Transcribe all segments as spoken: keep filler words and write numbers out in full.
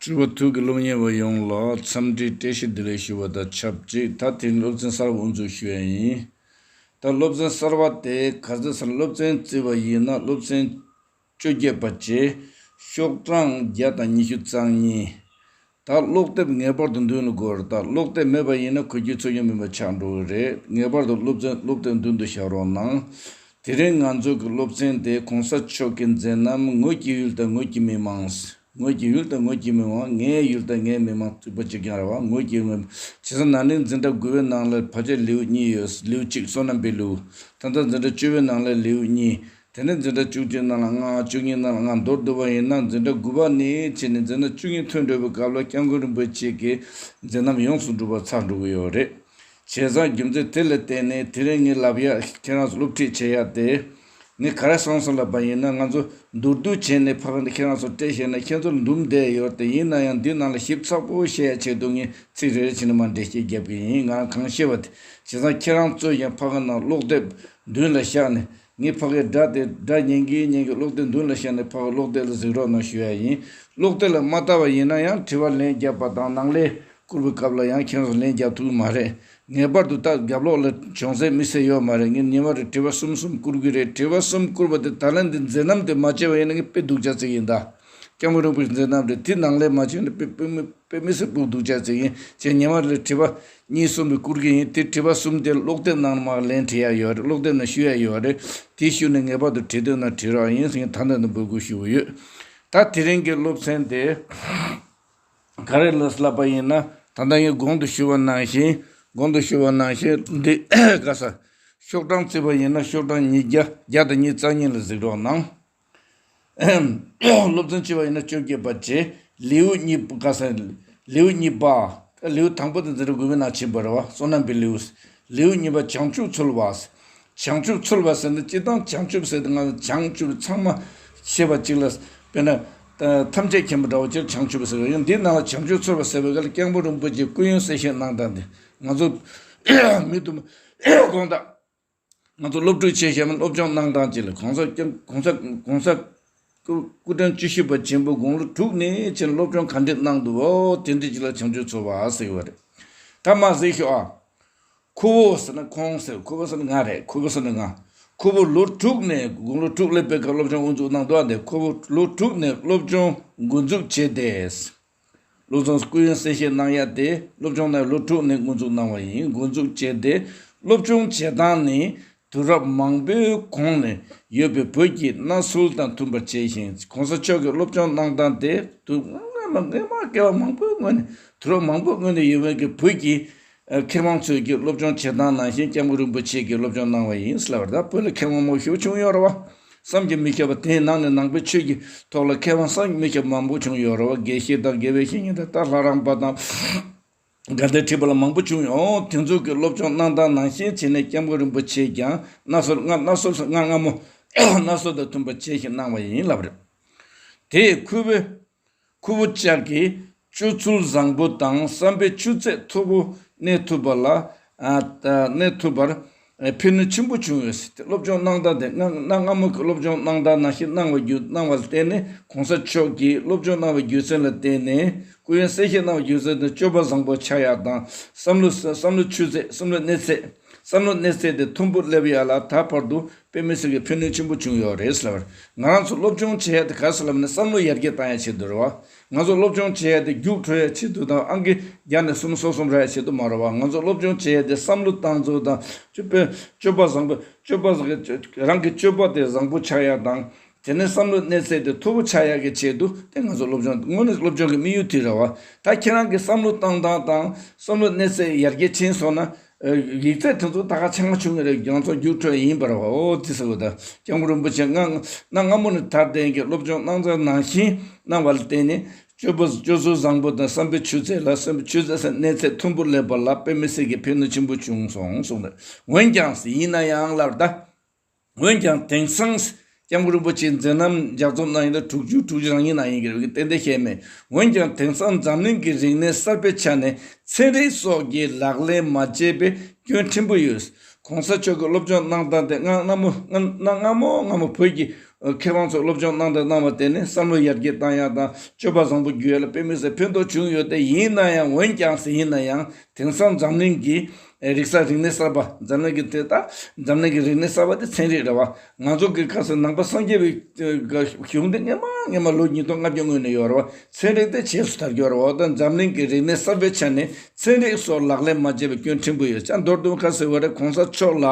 སྤྲུལ་པ་ཐུགས་ཀྱི་སློབ་གཉེར་བ་ཡོངས་ལ་འཚམས་འདྲིའི་བཀྲ་ཤིས་བདེ་ལེགས་ཞུ་བ་དང་ཆབས་ཅིག་ད་དེ་རིང་སློབ་ཚན་གསར་པ་དབུ་འཛུགས་ཞུ་ཡ་ཡིན། ད་སློབ་ཚན་གསར་པ་དེ་ག་ཚོད་ཟེར་ན་སློབ་ཚན་བརྩིས་པ་ཡིན་ན་སློབ་ཚན་བཅོ་བརྒྱད་པ་བྱས། ཤོག་གྲངས་བརྒྱ་དང་ཉི་ཤུ་རྩ་གཉིས། ད་ཀློག་དེབ་ངེས་པར་དུ་མདུན་ལ་དགོས་རེད། ད་ཀློག་དེབ་མེད་པ་ཡིན་ན་གོ་རྒྱུ་ཚོར་རྒྱུ་མེད་པ་ཆགས་འགྲོ་གི་རེད། ངེས་པར་དུ་སློབ་ཚན་ཀློག་དེབ་མདུན་དུ་བཞག་རོགས་གནང་། དེ་རིང་ང་ཚོ་གི་སློབ་ཚན་དེ་གོང་ས་མཆོག་གི་མཛད་རྣམ་ངོས་ཀྱི་ཡུལ་དང་ངོས་ཀྱི་མི་མང་། ངོས་ཀྱི་ཡུལ་དང་ངོས་ཀྱི་མི་མང་། ངའི་ཡུལ་དང་ངའི་མི་མང་གཅིག་པ་གཅིག་རྐྱང་རེད་བ། ངོས་ཀྱི་ངོས། བྱས་ཙང་ན་ནིང་འཛིན་གྲྭ་དགུ་པའི་ནང་ལ་ཕལ་ཆེར་ལེའུ་གཉིས་ཡོད། ལེའུ་གཅིག་བསོད་ནམས་པའི་ལེའུ། ད་ལྟ་འཛིན་གྲྭ་བཅུ་པའི་ནང་ལ་ལེའུ་གཉིས། དེ་ནས་འཛིན་གྲྭ་བཅུ་གཅིག་ནང་ལ་ལྔ། བཅུ་གཉིས་ནང་ལ་ལྔ། མདོར་བསྡུ་བ་ཡིན་ན་འཛིན་གྲྭ་དགུ་པ་ནས་བྱས་ནས་འཛིན་གྲྭ་བཅུ་གཉིས་ཐོན་འགྲོ་བའི་སྐབས་ལ་སྐྱབས་མགོན་རིན་པོ་ཆེ་གི་མཛད་རྣམ་ཡོངས་སུ་གྲུབ་པ་ཚར་འགྲོ་གི་ཡོད་རེད། བྱས་ཙང་རྒྱུ་མཚན་དེ་ལ་བརྟེན་ནས་དེ་རིང་ངས་ལབ་ཡ། ཁྱེད་རང་ཚོ་སློབ་ཁྲིད་བྱེད་ཡ་དེ། ངས་ག་རེ་བསམ་སོང་ལབ་པ་ཡིན་ན། ང་ཚོ་མདོར་བསྡུས་བྱས་ནས་ཕ་གི་ནས་ཁྱེད་རང་ཚོ་སྤྲད་བཤད་ན་ཁྱེད་ཚོར་འདུམ་བསྡད་ཡོད་དེ། ཡིན་ན་ཡང་འདི་ནང་ལ་ཞིབ་ཚགས་པོ་བཤད་ཡ་ཆེད་དུ་ངས་ཚིག་རེ་རེ་བྱས་ནས་མར་འགྲེལ་བཤད་རྒྱབ་ཀྱི་ཡིན། ང་གང་ཤེས་པ་དེ། བྱས་ཙང་ཁྱེད་རང་ཚོས་ཀྱང་ཕ་གི་ནང་ཀློག་དེབ་མདུན་ལ་བཞག་ནས། ངས་ཕ་གིའི་སྒྲ་དེ་སྒྲ་ཉན་གིན་ཉན་གིན་ཀློག་དེབ་མདུན་ལ་བཞག་ནས་ཕ་གིའི་ཀློག་དེབ་ལ་གཟིགས་རོགས་གནང་ཞུ་ཡ་ཡིན། ཀློག་དེབ་ལ་མ་ལྟ་བ་ཡིན་ན་ཡང་དྲི་བ་ལན་བརྒྱབ་པ་དང་ནང་ལས་བསྐུར་བའི་སྐབས་ལ་ཡང་ཁྱེད་ཚོ་ལན་རྒྱག་ཐུབ་ཀྱི་མ་རེད། ངེས་པར་དུ་ད་རྒྱབ་ལོགས་ལ་བྱུང་ཚད་དམིགས་བསལ་ཡོད་མ་རེད། ངས་ཉི་མ་རེ་དྲི་བ་གསུམ་གསུམ་བསྐུར་གི་རེད། དྲི་བ་གསུམ་བསྐུར་བ་དེ་ད་ལན་འདི་མཛད་རྣམ་དེ་མ་བྱས་པ་ཡིན་ན་ངས་དཔེ་སྡུག་ཅག་ཅིག་ཡིན་ད། སྐྱབས་མགོན་རིན་པོ་ཆེའི་མཛད་རྣམ་རེད། དེ་ནང་ལས་མ་བྱས་ན་དཔེ་དཔེ་མི་དཔེ་མི་སྲིད་སྡུག་ཅག་ཅིག་ཡིན། ཅེས་ཉི་མ་རེ་དྲི་བ་གཉིས་གསུམ་དེ་བསྐུར་གི་ཡིན། དེ་དྲི་བ་གསུམ་དེ་ཀློག་དེབ་ནང་མར་ལན་བྲིས་ཡ་ཡོད་རེད། ཀློག་དེབ་ནང་ཞུ་ཡ་ཡོད་རེད། དེ་ཞུས་ནས་ངེས་པར་དུ་བྲིས་འདོད་ན་བྲིས་རོགས་ཡིན་ཟེར་ད་ལྟ་ནས་འབོད་སྐུལ་ཞུ་གི་ཡོད། ད་དེ་རིང་གི་སློབ་ཚན་དེ་ག་རེ་ལབ་ལབ་པ་ཡིན་ན། ད་ལྟ་ངས་གོང་དུ་ཞུས་པ་ནང་བཞིན། གོང་དུ་ཞུས་པ་ནང་བཞིན་འདི་ག་ས། ཤོག་གྲངས་བརྩིས་པ་ཡིན་ན་ཤོག་གྲངས་ཉིས་བརྒྱ། བརྒྱ་དང་ཉི་ཤུ་རྩ་གཉིས་ལ་གཟིགས་རོགས་གནང་། སློབ་ཚན་བྱས་པ་ཡིན་ན་བཅོ་བརྒྱད་པ་བྱས། ལེའུ་གཉིས་པ་ག་ས། ལེའུ་གཉིས་པ། ལེའུ་དང་པོ་དེ་འཛིན་གྲྭ་དགུ་པའི་ནང་ཕྱིན་པ་རེད་བ། བསོད་ནམས་པའི་ལེའུ། ལེའུ་གཉིས་པ་བྱང་ཆུབ་ཚོལ་བ། བྱང་ཆུབ་ཚོལ་བ་ཟེར་ན་སྤྱིར་བཏང་བྱང་ཆུབ་ཟེར་དུས་ང་ཚོ་བྱང་ཆུབ་ཚང་མ་ཤེས་པ་གཅིག་ལ། དཔེར་ན། ཐམས་ཅད་མཁྱེན་པ་འདྲ་བོ་ཅིག་བྱང་ཆུབ་ཟེར་བ་ཡང་འདིའི་ནང་ལ་བྱང་ཆུབ་ཚོལ་བ་ཟེར་བའི་སྐབས་ལ་སྐྱབས་མགོན་རིན་པོ་ཆེའི་སྐུ་ཡོན་གསལ་བཤད་གནང་སྟངས་དེ་ང་ཚོ་མི་དུ་མ་དགོངས་དག་ང་ཚོ་སློབ་ཕྲུག་ཆེ་ཤོས་མ་སློབ་སྦྱོང་གནང་སྟངས་ཅིག་ལ་གོང་ས་སྐྱབས་གོང་ས་གོང་ས་སྐུ་སྐུ་ཕྲེང་བཅུ་བཞི་པ་ཆེན་པོ་དགུང་ལོ་དྲུག་ནས་ཕྱིན་སློབ་སྦྱོང་ག་འདྲས་གནང་འདུག་འོ་དེ་འདྲས་ཅིག་ལ་བྱང་ཆུབ་ཚོལ་བ་ཟེར་གྱི་བ་རེད། ད་མ་གཟིགས་ཤོག་ཨ། ཁོ་བོ་ཟེར་ན་ཁོང་ཟེར། ཁོ་བོ་ཟེར་ན་ང་རེད། ཁོ་བོ་ཟེར་ན་ང་། ཁོ་བོ་ལོ་དྲུག་ནས་དགུང་ལོ་དྲུག་སླེབས་པའི་སྐབས་སློབ་སྦྱོང་དབུ་འཛུགས་གནང་འདུག་ཨ། འདི་ཁོ་བོ་ལོ་དྲུག་ནས་སློབ་སྦྱོང་འགོ་འཛུགས་བྱས་ཏེ། བློ་བཟང་སྐུ་ཡོན་གསལ་བཤད་གནང་ཡ་དེ་སློབ་སྦྱོང་ནང་ལོ་དྲུག་ནས་འགོ་འཛུགས་གནང་བ་ཡིན། འགོ་འཛུགས་བྱས་ཏེ་སློབ་སྦྱོང་བྱེད་སྟངས་ནི་དུས་རབས་མང་པོའི་གོང་ནས་ཡོད་པའི་བོད་ཀྱི་གནའ་སྲོལ་དང་མཐུན་པར་བྱས་ཤིང་། གོང་ས་མཆོག་གི་སློབ་སྦྱོང་གནང་སྟངས་དེ་དུས་སྔ་མ་སྔ་མ་བསྐལ་པ་མང་པོའི་སྔོན་ནས་དུས་རབས་མང་པོའི་སྔོན་ནས་ཡོད་པའི་གི་བོད་ཀྱི་མཁས་དབང་ཚོས་ཀྱི་སློབ་སྦྱོང་བྱེད་སྟངས་ནང་བཞིན་སྐྱབས་མགོན་རིན་པོ་ཆེ་གིས་སློབ་སྦྱོང་གནང་བ་ཡིན་ལབ་པ་རེད། ད་བོད་ལ་མཁས་དབང་མང་པོ་ཞེ་པོ་བྱུང་ཡོད་རེད་བ། བསམ་གྱིས་མི་ཁྱབ་པ། དེའི་ནང་ནས་ནང་པའི་ཆོས་ཀྱི་ཐོག་ལ་མཁས་དབང་བསམ་གྱིས་མི་ཁྱབ་པ་མང་པོ་བྱུང་ཡོད་རེད་བ། དགེ་བཤེས་དང་དགེ་བའི་བཤེས་གཉེན་དང་ད་ལྷ་རམས་པ་དང་དགའ་ལྡན་ཁྲི་པ་ལ་མང་པོ་བྱུང་ཡོད། དེ་ཚོ་གི་སློབ་སྦྱོང་གནང་སྟངས་ནང་བཞིན་བྱས་ནས་སྐྱབས་མགོན་རིན་པོ་ཆེས་ཀྱང་གནའ་སྲོལ་སྔ་གནའ་སྲོལ་སྔ་སྔ་མོ་གནའ་སྲོལ་དང་མཐུན་པ་བྱས་ཤིང་གནང་བ་ཡིན་ལབ་རེད། དེས་ཁོ་བོས། ཁོ་བོ་ཅག་གིས་སྤྱོད་ཚུལ་བཟང་པོ་དང་བསམ་པའི་ཆུ་ཚད་མཐོ་པོ་གནས་ཐུབ་པ་ལ། ཨ། གནས་ཐུབ་པར་ཕན་ནུས་ཆེན་པོ་བྱུང་ཡོད། སློབ་སྦྱོང་གནང་སྟངས་དེ་གནའ་སྔ་མོ་གི་སློབ་སྦྱོང་གནང་སྟངས་ནང་བཞིན་གནང་བ་བརྒྱུད་གནང་བར་བརྟེན་ནས་གོང་ས་མཆོག་གིས་སློབ་སྦྱོང་གནང་བའི་རྒྱུ་མཚན་ལ་བརྟེན་ནས་སྐུ་ཡོན་གསལ་བཤད་གནང་བའི་རྒྱུ་མཚན་དེ་སྤྱོད་པ་བཟང་པོ་ཆགས་ཡག་དང་བསམ་བློ་བསམ་བློ་ཆུ་ཚད་བསམ་བློ་གནས་ཚད་བསམ་བློ་གནས་ཚད་དེ་མཐོན་པོ་སླེབས་ཡག་ལ་ད་བར་དུ། དཔེ་མི་སྲིད་ཀྱི་ཕན་ནུས་ཆེན་པོ་བྱུང་ཡོད་རེད་ཟེར་བ། ང་རང་ཚོ་སློབ་སྦྱོང་བྱེད་ཡ་དེ་ག་རེ་ཟེར་ལབ་ན་བསམ་བློ་ཡར་རྒྱས་བཏང་ཡ་ཆེད་དུ་རེད་བ། ང་ཚོ་སློབ་སྦྱོང་བྱེད་ཡ་དེ་རྒྱུགས་འཕྲོད་ཡ་ཆེད་དུ་དང་ཨང་ཀི་བརྒྱ་ནས་སུམ་སོ་གསུམ་རག་ཡ་ཆེད་དུ་མ་རེད་བ། ང་ཚོ་སློབ་སྦྱོང་བྱེད་ཡ་དེ་བསམ་བློ་བཏང་ཚུལ་དང་སྤྱོད་པའི་སྤྱོད་པ་བཟང་པོ་སྤྱོད་པ་བཟང་གི་རང་གི་སྤྱོད་པ་དེ་བཟང་པོ་ཆགས་ཡ་དང་། དེ་ནས་བསམ་བློ་གནས་ཚད་དེ་མཐོ་པོ་ཆགས་ཡག་གི་ཆེད་དུ་དེ་ང་ཚོ་སློབ་སྦྱོང་དངོས་གནས་སློབ་སྦྱོང་གི་དམིགས་ཡུལ་དེ་རེད་བ། ད་ཁྱེད་རང་གི་བསམ་བློ་བཏང་སྟངས་དང་བསམ་བློ་གནས་ཚད་ཡར་རྒྱས་ཕྱིན་སོང་ན། ཡིག་ཚད་དེ་ཚོ་ད་ག་ཆ་ང་ཆུང་ངུ་རེད། རྒྱང་མཚོ་རྒྱུགས་འཕྲོད་ཡིན་པ་རེད་བ། འོ་དེ་ཟེར་བ་དང་སྐྱབས་མགོན་རིན་པོ་ཆེ་སྔ་གནའ་སྔ་མོ་ནས་དར་ལྡན་གྱི་སློབ་སྦྱོང་གནང་སྟངས་ནང་བཞིན་གནང་བ་ལ་བརྟེན་ནས་སྤྱོད་པ་སྤྱོད་ཚུལ་བཟང་པོ་དང་བསམ་པའི་ཆུ་ཚད་ལ་བསམ་པའི་ཆུ་ཚད་ཟེར་གནས་ཚད་མཐོན་པོ་སླེབས་པ་ལ་དཔེ་མི་སྲིད་ཀྱི་ཕན་ནུས་ཆེན་པོ་བྱུང་སོང་གསུངས་ཏེ། འོན་ཀྱང་ཡིན་ན་ཡང་ལབ་ད། འོན་ཀྱང་དེང་སང་སྐྱབས་མགོན་རིན་པོ་ཆེའི་མཛད་རྣམ་ལྗགས་རྩོམ་གནང་ཡིན་ན་དྲུག་ཅུ་དྲུག་ཅུ་རང་ཡིན་ན་ཡིན་གྱི་རེད། ཏན་ཏན་བཤད་མེད། འོན་ཀྱང་དེང་སང་འཛམ་གླིང་གི་རིག་གནས་གསར་པའི་ཆ་ནས་ཚན་རིག་སོགས་ཀྱི་ལག་ལེན་མ་བྱས་པའི་སྐྱོན་ཕྲན་བུ་ཡོད། གོང་ས་མཆོག་གི་སློབ་སྦྱོང་གནང་སྟངས་དེ་སྔ་སྔ་མོ་སྔ་སྔ་མོ་སྔ་མོ་བོད་ཀྱི་ མཁས་དབང་ཚོས་སློབ་སྦྱོང་གནང་དང་གནང་བ་དེ་ནི་བསམ་བློ་ཡར་རྒྱས་བཏང་ཡག་དང་སྤྱོད་པ་བཟང་པོ་འགྱུར་ཡག་ལ་དཔེ་མི་སྲིད་ཕན་ཐོགས་བྱུང་ཡོད་དེ། ཡིན་ན་ཡང་འོན་ཀྱང་ཟེར་ཡིན་ན་ཡང་དེང་སང་འཛམ་གླིང་གི་རིག་གསར་རིག་གནས་གསར་པ། འཛམ་གླིང་གི་དེ་ལྟ་འཛམ་གླིང་གི་རིག་གནས་གསར་པ་དེ་ཚན་རིག་རེད་བ། ང་ཚོ་གི་ཁ་སང་ནང་པ་སངས་རྒྱས་པའི་གཞུང་དེ་སྔོན་མ་སྔོན་མ་ལོ་ཉིས་སྟོང་ལྔ་བརྒྱ་སྔོན་ནས་ཡོད་རེད་བ། ཚན་རིག་དེ་རྗེས་སུ་དར་རྒྱུ་རེད་བ། ད་འཛམ་གླིང་གི་རིག་གནས་གསར་པའི་ཆ་ནས་ཚན་རིག་སོགས་ལག་ལེན་མ་བྱས་པའི་སྐྱོན་ཕྲན་བུ་ཡོད་ཀྱང་། མདོར་བསྡུས་ཁ་ཟེར་བ་རེད། གོང་ས་མཆོག་ལ་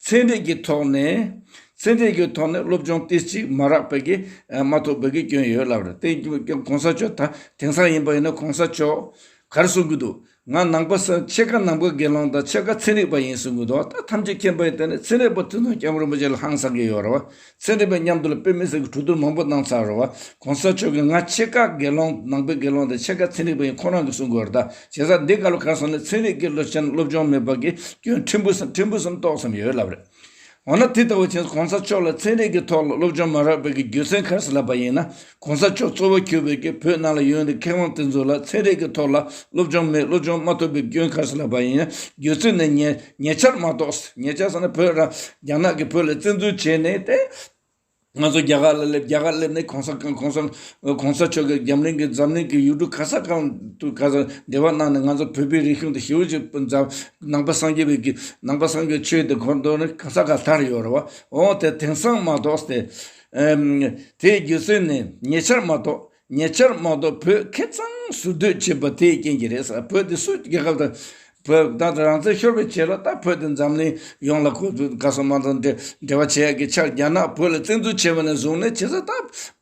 ཚན་རིག་གི་ཐོག་ནས་ཚན་རིག་གི་ཐོག་ནས་སློབ་སྦྱོང་ཏོག་ཙམ་མ་རག་པའི་གི་མ་ཐོབ་པའི་གི་སྐྱོན་ཡོད་ལབ་རེད། དེ་གོང་ས་མཆོག་ད་དེང་སང་ཡིན་པ་ཡིན་ན་གོང་ས་མཆོག་ག་རེ་གསུང་གི་འདུག་ང་ནང་པ་ས་ཕྱེད་ཀ་ནང་པ་དགེ་སློང་དང་ཕྱེད་ཀ་ཚན་རིག་པ་ཡིན་གསུང་གི་འདུག་ད་ཐམས་ཅད་མཁྱེན་པ་ཡིན་དེ་ནས་ཚན་རིག་པ་ཐུབ་བསྟན་སྐྱབས་མགོན་རིན་པོ་ཆེ་ལ་ཧང་སང་གི་ཡོད་རེད་བ། ཚན་རིག་པའི་མཉམ་དུ་ལ་དཔེ་མི་སྲིད་ཀྱི་གྲོས་བསྡུར་མང་པོ་གནང་ཚར་རེད་བ། གོང་ས་མཆོག་གིས་ང་ཕྱེད་ཀ་དགེ་སློང་ནང་པའི་དགེ་སློང་དང་ཕྱེད་ཀ་ཚན་རིག་པ་ཡིན་ཁོ་རང་གིས་གསུང་གི་ཡོད་རེད། ད་བྱས་ཙང་འདི་ག་ལ་ག་རེ་ཟེར་ན་ཚན་རིག་གི་སློབ་ཆེན་སློབ་སྦྱོང་མེད་པ་གི་སྐྱོན་ཕྲན་བུ་ཙམ་ཕྲན་བུ་ཙམ་ཏོག་ཙམ་ཡོད་ལབ་རེད། འོ་ན་དེ་ལྟ་བུ་བྱས་ཙང་གོང་ས་མཆོག་ལ་ཚན་རིག་གི་ཐོག་ལ་སློབ་སྦྱོང་མ་རག་པའི་གི་རྒྱུ་མཚན་ག་རེ་ཟེར་ལབ་པ་ཡིན་ན། གོང་ས་མཆོག་གཙོ་བོ་གྱུར་པའི་གི་བོད་ནང་ལ་ཡོད་པའི་མཁས་དབང་དེ་ཚོ་ལ་ཚན་རིག་གི་ཐོག་ལ་སློབ་སྦྱོང་མེད། སློབ་སྦྱོང་མ་ཐོབ་པའི་སྐྱོན་ག་རེ་ཟེར་ལབ་པ་ཡིན་ན། རྒྱུ་མཚན་ནི་ཉེ་ཉེ་ཆར་མ་གཏོགས། ཉེ་ཆར་ཟེར་ན་བོད་རང་རྒྱ་ནག་གིས་བོད་ལ་བཙན་འཛུལ་བྱས་ནས་དེ། ང་ཚོ་རྒྱ་གར་ལ་སླེབས། རྒྱ་གར་སླེབས་ནས་གོང་ས་གོང་ས་གོང་ས་མཆོག་གིས་རྒྱ་གླིང་གི་འཛམ་གླིང་གི་ཡུལ་གྲུ་ག་ས་གང་དུ་ག་ས་འབྲེལ་བ་གནང་ནས་ང་ཚོ་བོད་པའི་རིག་གཞུང་དེ་ཞེ་པོ་ཅིག་འཛམ་ནང་པ་སངས་རྒྱས་པའི་གི་ནང་པ་སངས་རྒྱས་ཆོས་དེ་གོ་ལྡོག་ནས་ག་ས་ག་དར་ཡོད་རེད་བ། འོ་དེ་དེང་སང་མ་གཏོགས་ཏེ། ཨེམ། དེའི་རྒྱུ་མཚན་ནི་ཉེ་ཆར་མ་གཏོགས། ཉེ་ཆར་མ་གཏོགས་བོད་ཁེ་གཙང་བཟོ་འདོད་བྱེད་པ་དེའི་རྐྱེན་གྱིས་རེད་ཟེར། བོད་དེ་སུ་རྒྱལ་ཁབ་དང་། བོད་ད་ལྟ་རང་བཙན་ཤོར་བའི་རྗེས་ལ་ད་བོད་དེ་འཛམ་གླིང་ཡོངས་ལ་གོ་ག་ས་མ་ཚང་འབྲེལ་འབྲེལ་བ་བྱེད་ཡག་གི་ཆར་རྒྱ་ནག་བོད་ལ་བཙན་འཛུལ་བྱས་པ་ནས་བཟུང་ནས་བྱས་ཙང་ད་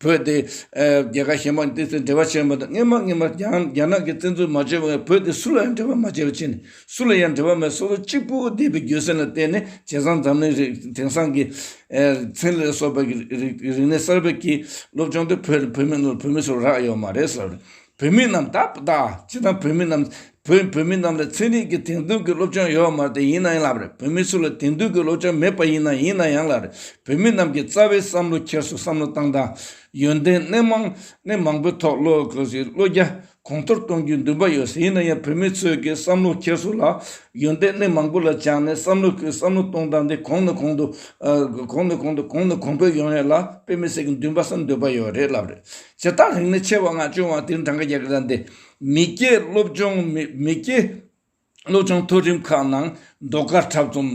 བོད་དེ་ཨེ་རྒྱལ་ཁབ་གཞན་པ་དེ་ཚོ་འབྲེལ་བ་བྱས་མ་ཐུབ། སྔོན་མ་སྔོན་མ་རྒྱ་རྒྱ་ནག་གིས་བཙན་འཛུལ་མ་བྱས་པ་བོད་དེ་སུ་ལ་ཡང་འབྲེལ་བ་མ་བྱས་པ་བྱས་ནས། སུ་ལ་ཡང་འབྲེལ་བ་མེད། སོ་སོ་གཅིག་པུ་བསྡད་པའི་རྒྱུ་མཚན་ལ་བརྟེན་ནས་བྱས་ཙང་འཛམ་གླིང་རིག་དེང་སང་གི་ཨེ་ཚན་རིག་ལ་སོགས་པ་གི་རིག་རིག་གནས་གསར་པའི་གི་སློབ་སྦྱོང་དེ་བོད་བོད་མི་བོད་མི་ཚོར་རག་ཡོད་མ་རེད་ཟེར། བོད་མི་རྣམས་ད་ད་སྤྱིར་བཏང་བོད་མི་རྣམས་བོད་བོད་མི་རྣམས་ལ་ཚན་རིག་གི་དེང་དུས་ཀྱི་སློབ་སྦྱོང་ཡོད་མ་རེད་དེ། ཡིན་ན་ཡང་ལབ་རེད། བོད་མི་ཚོ་ལ་དེང་དུས་ཀྱི་སློབ་སྦྱོང་མེད་པ་ཡིན་ན་ཡིན་ན་ཡང་ལབ་རེད། བོད་མི་རྣམས་ཀྱི་རྩ་བའི་བསམ་བློ་འཁྱེར་སོ་བསམ་བློ་བཏང་སྟངས་ཡོན་ཏན་གནས་མང་གནས་མང་པོའི་ཐོག་བློ་གོ་ཞིག་བློ་རྒྱ་གོང་མཐོར་གཏོང་རྒྱུའི་འདུན་པ་ཡོད་ཟེར། ཡིན་ན་ཡང་བོད་མི་ཚོས་ཀྱི་བསམ་བློ་འཁྱེར་སོ་ལ་ཡོན་ཏན་གནས་མང་པོ་ལ་སྦྱངས་ནས་བསམ་བློ་བསམ་བློ་གཏོང་སྟངས་དེ་གོང་ནས་གོང་དུ་ཨ་གོང་ནས་གོང་དུ་གོང་ནས་གོང་འཕེལ་ཡོང་ཡ་ལ་དཔེ་མི་སྲིད་ཀྱི་འདུན་པ་བསམ་འདོད་པ་ཡོད་རེད་ལབ་རེད། བྱས་ཙང་རིག་གནས་ཆེ་བ་ལྔ་ཆུང་བ་དེ་གྲངས་ཀ་རྒྱག་གི་ད་འདི་མི་སྐྱེ་སློབ་སྦྱོང་མི་མི་སྐྱེ་སློབ་སྦྱོང་མཐོ་རིམ་ཁག་ནང་ཟློས་གར་འཁྲབ་རྩོམ།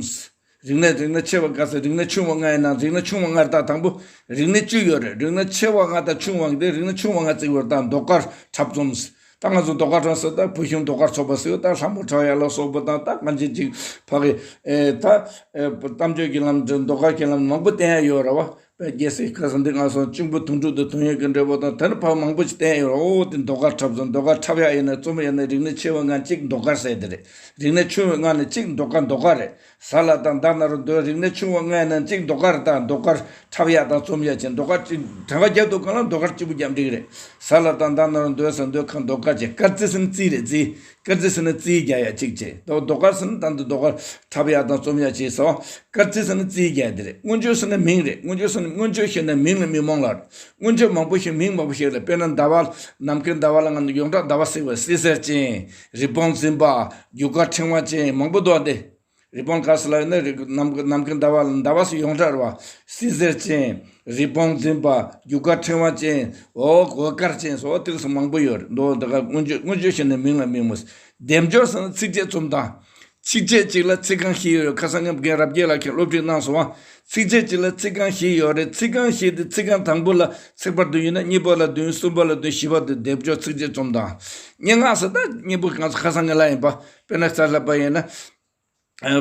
རིག་གནས་རིག་གནས་ཆེ་བ་ག་ས་རིག་གནས་ཆུང་བ་ལྔ་ཡིན་ན་རིག་གནས་ཆུང་བ་ལྔ་ད་དང་པོ་རིག་གནས་བཅུ་ཡོད་རེད། རིག་གནས་ཆེ་བ་ལྔ་དང་ཆུང་བ་དེ་རིག་གནས་ཆུང་བ་ལྔ་བརྩི་བར་ད་ཟློས་གར་འཁྲབ་རྩོམ། ད་ང་ཚོ་ཟློས་གར་འཁྲབ་ཟེར་ད་བོད་གཞུང་ཟློས་གར་ཚོགས་པ་ཟེར་ད་ལྷ་མོ་འཁྲབ་ཡ་ལ་སོགས་པ་དང་ད་གང་ཅི་ཅིག་ཕ་གི་ཨེ་ད་ཨེ་གཏམ་བརྗོད་ཀྱི་ལམ་ཟློས་གར་གྱི་ལམ་མང་པོ་བསྟན་ཡ་ཡོད་རེད་བ། དཔེ་རྒྱལ་སྲས་ཁ་སང་འདི་ང་ཚོ་གཅིག་པུ་དུང་སྒྲུབ་དང་དུང་ཡོན་གྱི་འབྲས་བུ་དང་དེ་ནི་ཕར་མང་པོ་ཞིག་བསྟན་ཡོད་རེད། འོ་དེ་ཟློས་གར་འཁྲབ་སོང་། ཟློས་གར་འཁྲབ་ཡག་ཡིན་ན་རྩོམ་ཡག་ན་རིག་གནས་ཆེ་བ་ལྔ་གཅིག་ཟློས་གར་ཟེར་དེ་རེད། རིག་གནས་ཆུང་བའི་ལྔ་ནི་གཅིག་ཟློས་གར་ཟློས་གར་རེད། ཟ་ལ་དང་ད་ན་རུ་འདོད། རིག་གནས་ཆུང་བ་ལྔ་ཡིན་ན་གཅིག་ཟློས་གར་དང་ཟློས་གར་འཁྲབ་ཡག་དང་རྩོམ་ཡག་ཅན་ཟློས་གར་གཅིག་གྲངས་ཀ་རྒྱབ་འདུག་གང་ལ་ཟློས་གར་གཅིག་པུ་རྒྱབ་འགྲིག་རེད། ཟ་ལ་དང་ད་ན་རུ་འདོད་ཟ་འདོད་ཁ་ཟློས་གར་བྱེད། གར་རྩེད་ཟེར་ན་རྩིས་རེད་རྩིས། སྐར་རྩིས་ཟེར་ན་རྩིས་རྒྱག་ཡ་གཅིག་བྱས། ད་ཟློས་གར་ཟེར་ན་ད་འདི་ཟློས་གར་འཁྲབ་ཡ་དང་རྩོམ་ཡ་བྱས་སོ། སྐར་རྩིས་ཟེར་ན་རྩིས་རྒྱག་ཡ་དེ་རེད། མངོན་བརྗོད་ཟེར་ན་མིང་རེད། མངོན་བརྗོད་ཟེར་ན་མངོན་བརྗོད་ཞེས་ན་མིང་ལ་མི་རྨོངས་ལ། མངོན་བརྗོད་མང་པོ་ཞིག་མིང་མང་པོ་ཞིག་ལ། དཔེར་ན་ཟླ་བ། ནམ་མཁའི་ཟླ་བ་ལ་ང་ཚོ་ཡོངས་གྲགས་ཟླ་བ་ཟེར་བ། བསིལ་ཟེར་ཅན། རི་བོང་འཛིན་པ། རྒྱུ་སྐར་ཕྲེང་བ་ཅན། མང་པོ་འདུག་ཨ་དེ། རི་བོང་ག་ཟེར་ལབ་ན་རི་ནམ་ནམ་མཁའི་ཟླ་བ་ལ་ཟླ་བ་ཟེར་ཡོངས་གྲགས་རེད་བ། བསིལ་ཟེར་ཅན། རི་བོང་འཛིན་པ། རྒྱུ་སྐར་ཕྲེང་བ་ཅན། འོ་འོད་དཀར་ཅན་སོགས་དེ་ཚོ་མང་པོ་ཡོད་རེད། མདོ་འདི་ག་མངོན་བརྗོད་མངོན་བརྗོད་ཞེས་ནས་མིང་ལ་མིང་མོ། སྡེབ་སྦྱོར་ཟེར་ན་ཚིགས་བཅད་རྩོམ་སྟངས། ཚིགས་བཅད་གཅིག་ལ་ཚིག་རྐང་བཞི་ཡོད་རེད། ཁ་སང་ངས་རྒན་རབ་རྒྱས་ལགས་ཀྱིས་སློབ་ཁྲིད་གནང་སོང་བ། ཚིགས་བཅད་གཅིག་ལ་ཚིག་རྐང་བཞི་ཡོད་རེད། ཚིག་རྐང་བཞི་དེ་ཚིག་རྐང་དང་པོ་ལ་ཚེག་བར་བདུན་ཡོད་ན་གཉིས་པ་ལ་བདུན། གསུམ་པ་ལ་བདུན། བཞི་པ་དེ་སྡེབ་སྦྱོར་ཚིགས་བཅད་རྩོམ་སྟངས། སྙན་ངག་ཟེར་ད་སྙན་པོ་གང་ཁ་སང་ངས་ལབ་ཡིན་པ། དཔེར་ན་ས་ལབ་པ་ཡིན་ན།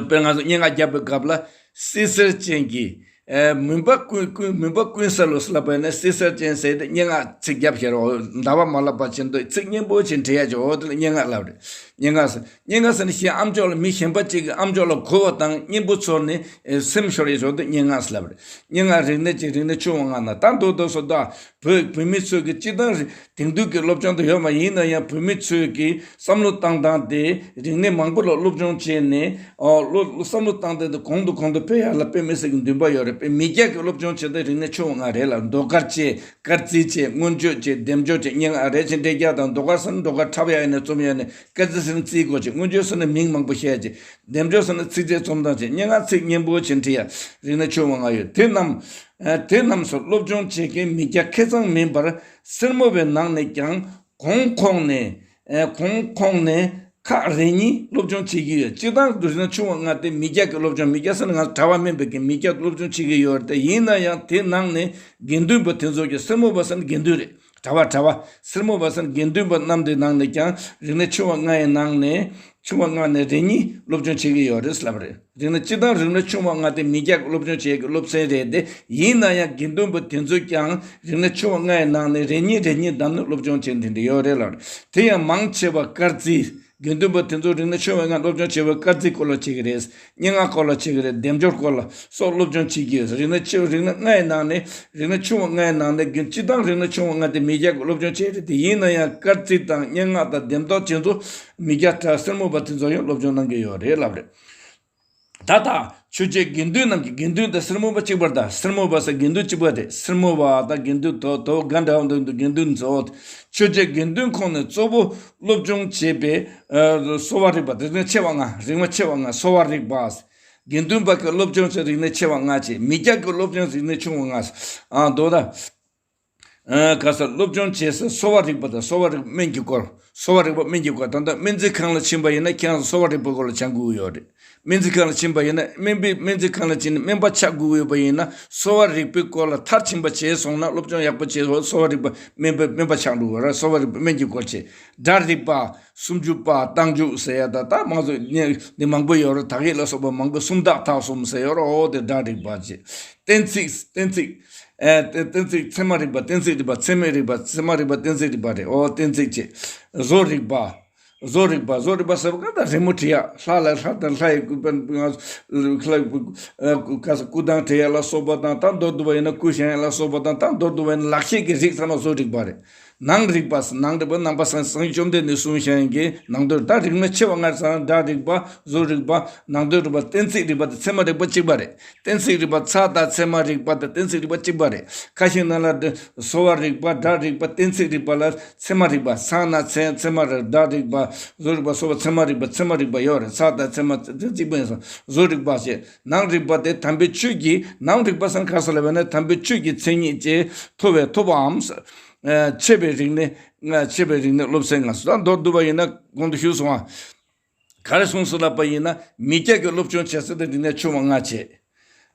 དཔེར་ང་ཚོ་སྙན་ངག་རྒྱབ་པའི་སྐབས་ལ་བསིལ་ཟེར་ཅན་གྱི་ཨེ་མུན་པ་ཀུན་ཀུན་མུན་པ་ཀུན་སེལ་ལོ་ཟེར་ལབ་པ་ཡིན་ན། བསིལ་ཟེར་ཅན་ཟེར་ཏེ་སྙན་ངག་ཚིག་རྒྱབ་ཤེར་རོ། ཟླ་བ་མ་ལབ་པ་བྱེད་འདོད་ཚིག་སྙན་པོ་ཅིག་འབྲི་ཡ་ཅིག་འོ་དེ་ལ་སྙན་ངག་ལབ་རེད། སྙན་ངག་ཟེར་སྙན་ངག་ཟེར་ནི་གཞན་ཨ་མཆོག་ལ་མི་གཞན་པ་ཅིག་གིས་ཨ་མཆོག་ལ་གོ་བ་དང་སྙན་པོ་ཚོར་ནས་ཨེ་སེམས་ཤོར་ཡ་ཅིག་འོ་དེ་སྙན་ངག་ཟེར་ལབ་རེད། སྙན་ངག་རིག་གནས་ཅན་རིག་གནས་ཆུང་བ་ལྔ་ན་ད་མདོར་བསྡུས་སོ་ད། བོད་བོད་མི་ཚོས་ཀྱི་སྤྱི་བཏང་རི་དེང་དུས་ཀྱི་སློབ་སྦྱོང་དེ་ཡོད་མ་ཡིན་ན་ཡང་བོད་མི་ཚོས་ཀྱི་བསམ་བློ་བཏང་སྟངས་དེ་རིག་གནས་མང་པོ་ལ་སློབ་སྦྱོང་བྱས་ནས་ཨོ་བློ་བསམ་བློ་བཏང་སྟངས་དེ་གོང་དུ་གོང་དུ་འཕེལ་ཡག་ལ་དཔེ་མི་སྲིད་ཀྱི་འདུན་པ་ཡོད་རེད། དཔེ་མི་སྐྱ་གི་སློབ་སྦྱོང་བྱེད་སྟངས་རིག་གནས་ཆུང་བ་ལྔ་རེད་ལ། ཟློས་གར་བྱས། སྐར་རྩིས་བྱས། མངོན་བརྗོད་བྱས། སྡེབ་སྦྱོར་བྱས། སྙན་ངག་རེད་ཅེས་འགྲེལ་རྒྱག་དང་ཟློས་གར་ཟེར་ན་ཟློས་གར་འཁྲབ་ཡག་ཡིན་ན་རྩོམ་ཡག་ནས། སྐར་རྩིས་ཟེར་ན་རྩིས་སྐོར་བྱས། མངོན་བརྗོད་ཟེར་ན་མིང་མང་པོ་བཤད་བྱས། སྡེབ་སྦྱོར་ཟེར་ན་ཚིགས་བཅད་རྩོམ་སྟངས་བྱས། སྙན་ངག་ཚིག་སྙན་པོ་བྱས་འབྲི་ཡག་རིག་གནས་ཆུང་བ་ལྔ་ཡོད། དེ་རྣམས་ ཨ། དེ་རྣམས་སུ་སློབ་སྦྱོང་བྱེད་མཁན་མི་སྐྱ་ཁེ་གཙང་མིན་པར་སེར་མོ་བའི་ནང་ནས་ཀྱང་གོང་ཁོངས་ནས། ཨ། གོང་ཁོངས་ནས་ཁག་རེ་གཉིས་སློབ་སྦྱོང་བྱེད་ཀྱི་ཡོད། སྤྱིར་བཏང་རིག་གནས་ཆུང་བ་ལྔ་སྟེ་མི་སྐྱ་གི་སློབ་སྦྱོང་། མི་སྐྱ་ཟེར་ན་ང་གྲྭ་པ་མིན་པའི་གི་མི་སྐྱ་སློབ་སྦྱོང་བྱེད་ཀྱི་ཡོད་རེད། དེ་ཡིན་ན་ཡང་དེ་ནང་ནས་དགེ་འདུན་པ་དེ་ཚོ་གི། སེར་མོ་བ་ཟེར་ན་དགེ་འདུན་རེད། གྲྭ་པ། གྲྭ་པ། སེར་མོ་བ་ཟེར་ན་དགེ་འདུན་པ་རྣམས་དེ་ནང་ནས་ཀྱང་རིག་གནས་ཆུང་བ་ལྔ་ཡི་ནང་ནས། ཆུང་བ་ལྔ་ནས་རེ་གཉིས་སློབ་སྦྱོང་བྱེད་ཀྱི་ཡོད་རེད་ལབ་རེད། རིག་གནས། སྤྱིར་བཏང་རིག་གནས་ཆུང་བ་ལྔ་དེ་མི་སྐྱ་གི་སློབ་སྦྱོང་བྱེད་ཀྱི་སློབ་ཚན་རེད་དེ། ཡིན་ན་ཡང་དགེ་འདུན་པ་དེ་ཚོས་ཀྱང་རིག་གནས་ཆུང་བ་ལྔ་ཡི་ནང་ནས་རེ་གཉིས་རེ་གཉིས་བདམས་ནས་སློབ་སྦྱོང་བྱེད་མཁན་དེ་འདྲ་ཡོད་རེད་ལབ་རེད། དེ་ཡང་མང་ཆེ་བ་སྐར་རྩིས། དགེ་འདུན་པ་དེ་ཚོ་རིག་གནས་ཆུང་བ་ལྔ་སློབ་སྦྱོང་བྱེད་པའི་སྐར་རྩིས་སྐོར་ལ་བྱེད་ཀྱི་རེད། སྙན་ངག་སྐོར་ལ་བྱེད་ཀྱི་རེད། སྡེབ་སྦྱོར་སྐོར་ལ་སོགས་སློབ་སྦྱོང་བྱེད་ཀྱི་ཡོད། རིག་གནས་ཆེ། རིག་གནས་ལྔ་ཡི་ནང་ནས། རིག་གནས་ཆུང་བ་ལྔ་ཡི་ནང་ནས་གི། སྤྱིར་བཏང་རིག་གནས་ཆུང་བ་ལྔ་དེ་མི་སྐྱ་གི་སློབ་སྦྱོང་བྱེད་རེད་དེ། ཡིན་ན་ཡང་སྐར་རྩིས་དང་སྙན་ངག་དང་འདེམས་ཐོག་དེ་ཚོ་མི་སྐྱ་གྲྭ། སེར་མོ་བ་དེ་ཚོ་ཡང་སློབ་སྦྱོང་གནང་གི་ཡོད་རེད་ལབ་རེད། ད་ལྟ་ཆོས་བྱེད་དགེ་འདུན་རྣམས་ཀྱི། དགེ་འདུན་དང་སེར་མོ་བ་གཅིག་པ་རེད་ད། སེར་མོ་བ་ཟེར་དགེ་འདུན་གཅིག་པ་རེད། སེར་མོ་བ་དང་དགེ་འདུན་དོ་དོ་ག་འདྲ་བ་འདུག་དགེ་འདུན་ཚོ། ཆོས་བྱེད་དགེ་འདུན་ཁོངས་ནས་གཙོ་བོ་སློབ་སྦྱོང་བྱེད་པའི། ཨ། གསོ་བ་རིག་པ། རིག་གནས་ཆེ་བ་ལྔ། རིག་གནས་ཆེ་བ་ལྔ། གསོ་བ་རིག་པ། དགེ་འདུན་པ་གི་སློབ་སྦྱོང་ཟེར་རིག་གནས་ཆེ་བ་ལྔ་བྱས། མི་སྐྱ་གི་སློབ་སྦྱོང་རིག་གནས་ཆུང་བ་ལྔ། ཨ། མདོར་ན། ཨ། ག་ས། སློབ་སྦྱོང་བྱེད་སའི་གསོ་བ་རིག་པ་དང་། གསོ་བ་རིག་སྨན་གྱི་སྐོར། གསོ་བ་རིག་པ་སྨན་གྱི་སྐོར། ད་ལྟ་སྨན་རྩིས་ཁང་ལ་ཕྱིན་པ་ཡིན་ན་ཁྱེད་རང་གསོ་བ་རིག་པའི་སྐོར་ལ་སྦྱང་དགོས་ཀྱི་ཡོད་རེད། སྨན་རྩིས་ཁང་ལ་ཕྱིན་པ་ཡིན་ན། སྨན་པའི། སྨན་རྩིས་ཁང་ལ་ཕྱིན་ནས་སྨན་པ་ཆགས་དགོས་ཀྱི་ཡོད་པ་ཡིན་ན། གསོ་བ་རིག་པའི་སྐོར་ལ་མཐར་ཕྱིན་པ་བྱས་སོང་ན། སློབ་སྦྱོང་ཡག་པོ་བྱས་སོང་། གསོ་བ་རིག་པ། སྨན་པའི། སྨན་པ་ཆགས་འགྲོ་གི་རེད། གསོ་བ་རིག་པ་སྨན་གྱི་སྐོར་བྱས། སྒྲ་རིག་པ། སུམ་ཅུ་པ། རྟགས་འཇུག་ཟེར་ཡ། ད་ལྟ་མང་ཚོགས་ནས་འདི་མང་པོ་ཡོད་རེད། དག་ཡིག་ལ་སོགས་པ་མང་པོ། སུམ་རྟགས་དག་གསུམ་ཟེར་ཡོད་རེད། འོ་དེ་སྒྲ་རིག་པ་བྱས། གཏན་ཚིགས། གཏན་ཚིགས། ཨེ། གཏན་གཏན་ཚིགས། ཚད་མ་རིག་པ། གཏན་ཚིགས་རིག་པ། ཚད་མས་རིག་པ། ཚད་མ་རིག་པ་གཏན་ཚིགས་རིག་པ་རེད། འོ་གཏན་ཚིགས་བྱས། བཟོ་རིག་པ། བཟོ་རིག་པ། བཟོ་རིག་པ་ཟེར་བ་ག་ད་རི་མོ་བྲི་ཡ། ལྷ་ལ། ལྷ་དང་ལྷ་ཡི་སྐུ། ལྷ་ཡི་སྐུ། ཨ། ག་ས། སྐུ་ཐང་བྲི་ཡ་ལ་སོགས་པ་དང་། ད་མདོར་བསྡུ་བ་ཡིན་ན་སྐུ་བཞེངས་ཡ་ལ་སོགས་པ་དང་། ད་མདོར་བསྡུ་བ་ཡིན་ན་ལག་ཤེས་ཀྱི་རིགས་ཚང་མ་བཟོ་རིག་པ་རེད། ནང་རིག་པ། ནང་རིག་པ། ནང་པ་སངས། སངས་རྒྱས་བཅོམ་ལྡན་འདས་གསུངས་བཞག་ཡིན་གྱི་ནང་དོན། ད་རིག་གནས་ཆེ་བ་ལྔ་ཚང་། སྒྲ་རིག་པ། བཟོ་རིག་པ། ནང་དོན་རིག་པ། གཏན་ཚིགས་རིག་པ་དང་ཚད་མ་རིག་པ་གཅིག་པ་རེད། གཏན་ཚིགས་རིག་པ། ཚད་དང་ཚད་མ་རིག་པ་དང་གཏན་ཚིགས་རིག་པ་གཅིག་པ་རེད། ཁ་ཤས་ནང་ལ་འདི་གསོ་བ་རིག་པ། སྒྲ་རིག་པ། གཏན་ཚིགས་རིག་པ་ལ་ཚད་མ་རིག་པ། ཚད་ན་ཚད། ཚད་མ་རིག། སྒྲ་རིག་པ། བཟོ་རིག་པ། གསོ་བ། ཚད་མ་རིག་པ། ཚད་མ་རིག་པ་ཡོད་རེད། ཚད་དང་ཚད་མ་གཅིག་པ་ཡིན་སོང་། བཟོ་རིག་པ་ཞེས། ནང་རིག་པ་དེ་དམ་པའི་ཆོས་ཀྱི། ནང་རིག་པ་ཟེར་ན་ག་ས་ལ་བས་ན་དམ་པའི་ཆོས་ཀྱི་མཚན་ཉིད་ཅེས་ཐོབ་པའི། ཐོབ་པའམ། ཨ། འཆད་པའི་རིག་གནས། ཨ། འཆད་པའི་རིག་གནས་སློབ་ཚན་ལྔ་སོ། ད་མདོར་བསྡུ་བ་ཡིན་ན་གོང་དུ་ཞུས་སོང་བ། ག་རེ་གསུངས་སོང་ལབ་པ་ཡིན་ན། མི་སྐྱ་གི་སློབ་སྦྱོང་བྱེད་ས་དེ་རིག་གནས་ཆུང་བ་ལྔ་བྱས།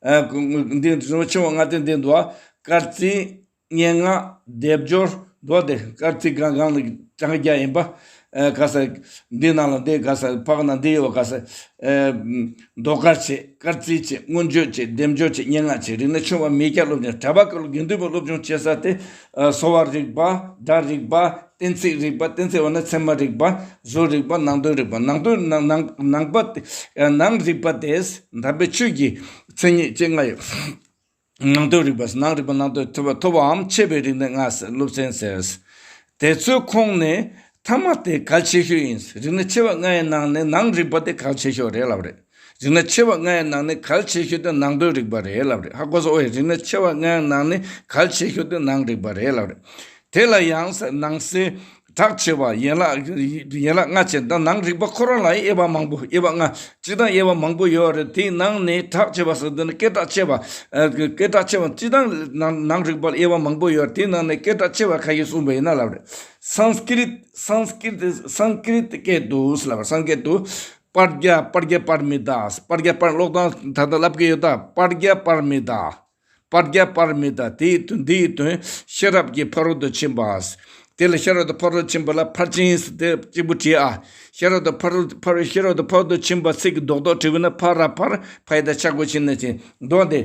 ཨ། འདི་རིག་གནས་ཆུང་བ་ལྔ་དེ་འདི་འདུག་ཨ། སྐར་རྩིས། སྙན་ངག། སྡེབ་སྦྱོར། འདུག་ཨ། དེ་སྐར་རྩིས་སྒང་སྒང་ལ་གྲངས་ཀ་བརྒྱབ་ཡིན་པ། ཨ། ག་ས། འདི་ནང་ལ་འདི་ག་ས། ཕ་གི་ནང་འདི་ཡོད་པ་ག་ས། ཨ། ཟློས་གར་བྱེད། སྐར་རྩིས་བྱེད། མངོན་བརྗོད་བྱེད། སྡེབ་སྦྱོར་བྱེད། སྙན་ངག་བྱེད། རིག་གནས་ཆུང་བ་མི་སྐྱ་སློབ་སྦྱོང་། གྲྭ་པ་གི་དགེ་འདུན་པ་སློབ་སྦྱོང་བྱེད་ས་དེ། ཨ། གསོ་བ་རིག་པ། སྒྲ་རིག་པ། གཏན་ཚིགས་རིག་པ། གཏན་ཚིགས་བ་ན་ཚད་མ་རིག་པ། བཟོ་རིག་པ། ནང་དོན་རིག་པ། ནང་དོན། ནང་། ནང་། ནང་པ། ཨ། ནང་རིག་པ་དེས་དམ་པའི་ཆོས་ཀྱི་མཚན་ཉིད་ཅེས་ལྔ་ཡོད། ནང་དོན་རིག་པ། ནང་རིག་པ། ནང་དོན། ཐོབ་པ། ཐོབ་པའམ་འཆད་པའི་རིག་གནས་ལྔ་ཟེར། སློབ་ཚན་ཟེར། དེ་ཚོའི་ཁོངས་ནས་ཐ་མ་དེ་གལ་ཆེ་ཤོས་ཡིན། རིག་གནས་ཆེ་བ་ལྔ་ཡི་ནང་ནས་ནང་རིག་པ་དེ་གལ་ཆེ་ཤོས་རེད་ལབ་རེད། རིག་གནས་ཆེ་བ་ལྔ་ཡི་ནང་ནས་གལ་ཆེ་ཤོས་དེ་ནང་དོན་རིག་པ་རེད་ལབ་རེད། ཧ་གོ་སོང་། ཨོ་ཡ། རིག་གནས་ཆེ་བ་ལྔ་ཡི་ནང་ནས་གལ་ཆེ་ཤོས་དེ་ནང་རིག་པ་རེད་ལབ་རེད། དེ་ལ་ཡང་ནང་གསེས་གྲགས་ཆེ་བ། ཡན་ལག་ཡན་ལག་ལྔ་བྱས། ད་ནང་རིག་པ་ཁོ་རང་ལ་དབྱེ་བ་མང་པོ། དབྱེ་བ་ལྔ། སྤྱིར་བཏང་དབྱེ་བ་མང་པོ་ཡོད་རེད། དེའི་ནང་ནས་གྲགས་ཆེ་བ་ཟེར་དུས་ནི་སྐད་གྲགས་ཆེ་བ། ཨ། སྐད་གྲགས་ཆེ་བ། སྤྱིར་བཏང་ནང་ནང་རིག་པ་ལ་དབྱེ་བ་མང་པོ་ཡོད་རེད། དེའི་ནང་ནས་སྐད་གྲགས་ཆེ་བ་ཁ་ཤས་གསུངས་པ་ཡིན་ན་ལབ་རེད། སཾ་སྐྲྀ། སཾ་སྐྲྀ། སཾ་སྐྲྀ་སྐད་དུ་ལབ། སཾ་སྐྲྀ་དུ། པྲཛྙཱ། པྲཛྙཱ་པཱ་ར་མི་ཏཱ། པྲཛྙཱ་པཱ་ར། ཀློག་སྟངས་ད་ལྟ་ལབ་ཀྱི་ཡོད་ད། པྲཛྙཱ་པཱ་ར་མི་ཏཱ། པྲཛྙཱ་པཱ་ར་མི་ཏཱ། དེའི་དོན། འདི་ཡི་དོན་ཤེས་རབ་ཀྱི་ཕ་རོལ་ཏུ་ཕྱིན་པ། དེ་ལ་ཤེས་རབ་ཏུ་ཕ་རོལ་ཏུ་ཕྱིན་པ་ལ་ཕར་ཕྱིན་ཟེར་དེ་གཅིག་པུ་བྲིས་ཨ། ཤེས་རབ་ཏུ་ཕ་རོལ་ཏུ་ཕར། ཤེས་རབ་ཏུ་ཕ་རོལ་ཏུ་ཕྱིན་པ་ཚིག་གི་རྡོག་རྡོག་བྲིས་པ་ན། ཕ་ར་ཕར། ཕ་ཡ་བཏགས་ཕྱ་གོ་ཕྱི་ན་ཕྱིན། མདོ་སྡེ།